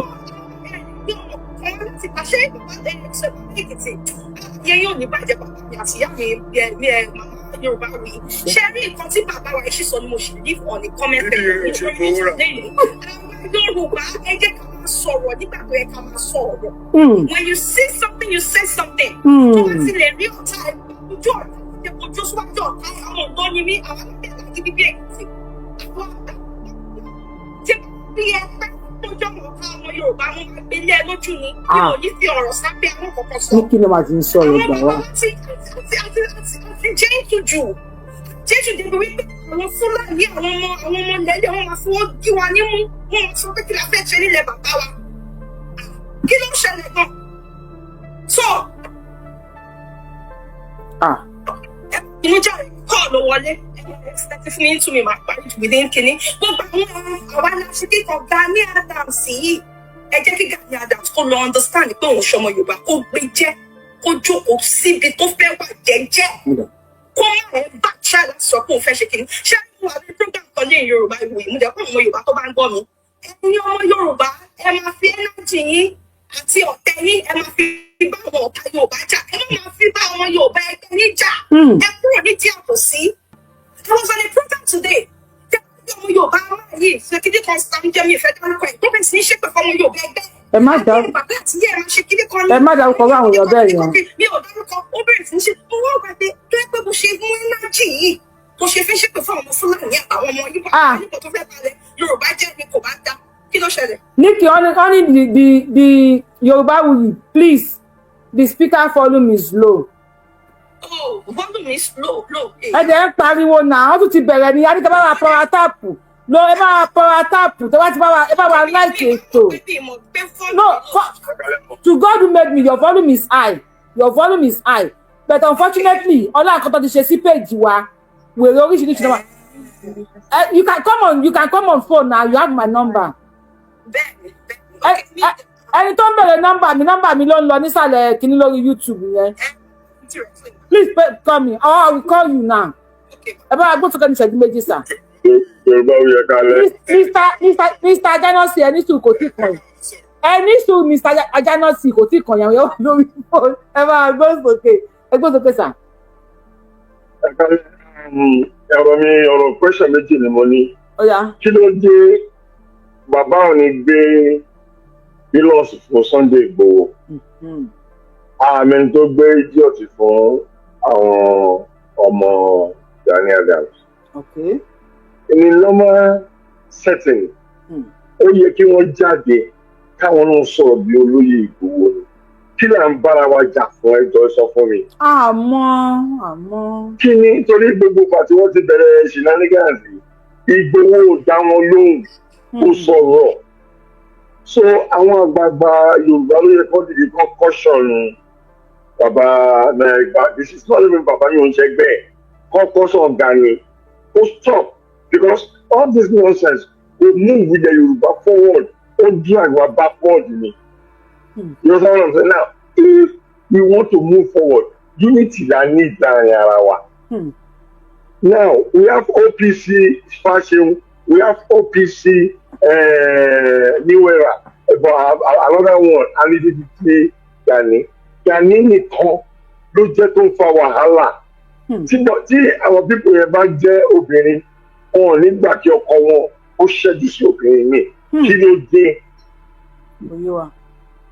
ẹ̀ ọmọ kan láti pàṣẹ bàbá ẹ̀ ṣe bàbá Èkìtì yẹn yóò ní bàjẹ́. Bàbá mi àti ìyá mi ẹ mi ẹ màmá Yorùbá wí ṣe rí nǹkan tí bàbá wa ṣì sọ ni mo ṣì leave on the comment section lẹ́yìn. Yorùbá, ẹ jẹ́ ká máa sọ̀rọ̀ nígbà tó yẹ ká máa sọ̀rọ̀. When you see something, you say something. Tó bá ti lè rí ọ̀tá ẹ, ojú ọ̀tá ẹ, ojú síwájú ọ̀tá ẹ. Àwọn ọ̀dọ́ ni mí, àwọn alábẹ́ láti bíbí Èkìtì, àwọn àgbà tí bí ẹ pẹ́ tó jọ mọ̀ ká ọmọ Yorùbá, mo máa gbé lé ẹ lójú ni, mi ò ní fi ọ̀rọ̀ sábẹ́ àwọn kọ̀ọ̀kan sọ. Ní kí ni màá ti ń sọ̀rọ̀ gbà Àwọn wá. bàbá ti àti jẹ́ǹtù jù jésù débi wípé àwọn Fúlàní, àwọn ọmọ lẹ́lẹ̀, wọn máa fọwọ́ gí wa nímú, wọn máa sọ pé kí la fẹ́ ṣe nílẹ̀ bàbá wa, kí ló ń ṣẹlẹ̀ gan? So Ah. Inú jáde kọ́ ló wọlé thirty fún mi tún mi máa parí within kínní. Gbogbo àwọn àwa láti kíkọ Gani Adams yìí, ẹ jẹ́ kí Gani Adams kó lọ understand pé òun ṣọmọ Yorùbá, kó gbé jẹ́, kó jókòó síbi tó fẹ́ wà jẹ́jẹ́, kó má ẹ bá try láti sọ pé òun fẹ́ ṣe kínní. Ṣé àwọn wà ní program kan ní Yorùbá ìwé ìmúdẹ fún àwọn Yorùbá tó bá ń gbọ́ mi? Ẹ̀yin ọmọ Yorùbá, ẹ máa fi energy yín àti ọ̀tẹ̀ yín, ẹ máa fi bá àwọn ọ̀tá Yorùbá jà, ẹ má máa fi bá ọmọ Yorùbá ẹgbẹ́ yín jà. Ẹ kúrò ní tí àbòsí. I was on a program today. Ọmọ Yorùbá máa yìí ṣe kíní kan sáńjẹ́ mi ìfẹ́ dárúkọ ẹ̀ tó bẹ̀rẹ̀ sí ní ṣépè fọmọ Yorùbá ẹgbẹ́. Ẹ má dá Bàbá àti ìyá ẹ máa ṣe kíní kan. Ẹ má dárúkọ àwọn èèyàn bẹ́ẹ̀ yẹn. Mi ò dárúkọ. Ó bẹ̀rẹ̀ sí ní ṣe, mo wá wà pé tó yẹ pé bó ṣe mú energy yìí tó ṣe fi ń ṣépè fún àwọn Fúlàní àtàwọn ọmọ Yorùbá Ah. nípa tó fẹ́ balẹ̀ Yorùbá jẹ́ ni kò bá dá, kí ló ṣẹlẹ̀? Nikki, only the Yoruba Wuyi, please, the speaker volume is low. Oh, volume is low, low. Ẹ dẹ̀ ń pariwo náà, wọ́n tún ti bẹ̀rẹ̀ ní adíkẹ́. Bá wa power tap lọ, ẹ bá wa power tap tó bá ti bá wa, ẹ bá wa like ètò. No, to God who made me, your volume is high, your volume is high, but unfortunately, ọlá nǹkan tó ti ṣe sí page wa, wèrè oríṣiríṣi náà. You can come on phone now, you have my number. Bẹ́ẹ̀ni, bẹ́ẹ̀ni. Ẹni tó ń bèrè nọ́mbà mi, nọ́mbà mi ló ń lọ nísàlẹ̀ kínní lórí YouTube yẹn. Please call me or I will call you now. Ẹ bá wa gbóhùn sókè ní ìṣẹ́jú 2, sir. Yorùbá ó yẹ ká lẹ. Mr Ajanasi, ẹ ní sùúrù, kò tí kàn yín. Ẹ ní sùúrù, Mr Ajanasi, kò tí kàn yín. Àwọn yẹn wà lórí fóònù. Ẹ bá wa gbóhùn sókè, ẹ gbóhùn sókè, sir. Ọ̀rọ̀ mi, ọ̀rọ̀ question méjì ni mo ní. Ó yá. Kí ló dé bàbá ò ní gbé Hilux fún Sunday Igboho? Àmì tó gbé idiot fún àwọn ọmọ Gani Adams. In a normal setting, ó yẹ kí wọ́n jáde káwọn náà sọ̀rọ̀ bí olóyè Ìgbòho ni. Kí là ń bára wa jà fún? Ẹjọ́ sọ fún mi. Àmọ́ àmọ́. Kí ni? Nítorí gbogbo ìgbà tí wọ́n ti bẹ̀rẹ̀ shenanigans yìí, Ìgbòho ò dá wọn lóhùn, ó sọ̀rọ̀. So àwọn àgbààgbà Yorùbá ló yẹ kó dìde, kó caution bàbá Nàìjíríà. This is not even bàbá yóò ń ṣẹgbẹ́ ẹ̀. Kó caution Gani kó stop, because all this nonsense go move with the Yorùbá forward, ó drag wa backward ni. You know what I'm saying? Now, if we want to move forward, unity la need láàrin ara wa. Now we have OPC Fashion, we have OPC New Era, but another one, Alididi Gani. Gani nìkan ló jẹ́ tó ń fa wàhálà. Tí àwọn people yẹn bá jẹ́ obìnrin, wọn ò ní gbà kí ọkọ wọn ó ṣẹ́jú sí obìnrin mi. Kí ló dé? Òye wa.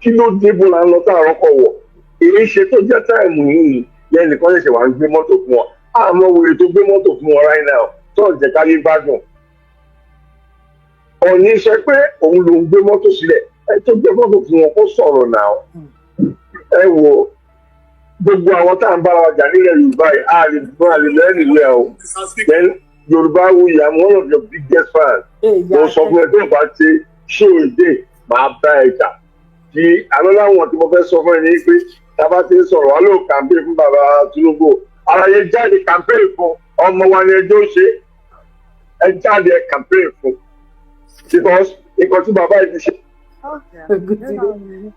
Kí ló dé? Bó la ń lọ táàrọ̀ kọ̀ wọ̀? Èyí ṣe tó jẹ́ time yìí yẹn nìkan ṣẹ̀ṣẹ̀ wá ń gbé mọ́tò fún wọn. Àmọ́ wèrè tó gbé mọ́tò fún wọn right now tó ń jẹ́ káyé gbádùn. Ọ̀ní sọ pé òun ló ń gbé mọ́tò sílẹ̀. Ẹ tó gbé mọ́tò fún wọn, kó sọ̀rọ̀ náà. Ẹ wo gbogbo àwọn tá à ń bára wa jà nílẹ̀ Yorùbá yìí, a lè fún a lè lẹ́nu ìwé o. Then Yorùbá Wuyì, I'm one of your biggest fans. Mo sọ fún ẹ, tó o bá ṣe show èdè, máa bá ẹ jà. Di another one tí mo fẹ́ sọ fún ẹ ní pé tá a bá ti ń sọ̀rọ̀ wá lóò campaign fún bàbá Tinubu, àlàyé jáde campaign fún ọmọ wa ni ẹjọ́ ṣe. Ẹ jáde, ẹ campaign fún, because nǹkan tí bàbá yìí ti ṣe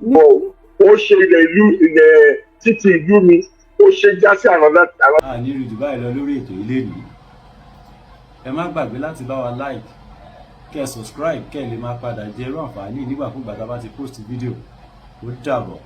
bọ̀, ó ṣe ilẹ̀ ìlú, ilẹ̀ títí ìlú mi, ó ṣe já sí another. A ní rí jù báyìí lọ lórí ètò ilé ní. Ẹ má gbàgbé láti bá wa like, kẹ́ ẹ subscribe, kẹ́ ẹ lè máa padà jẹ irú àǹfààní nígbàkúgbà tá a bá ti post fídíò. Ó dàbọ̀.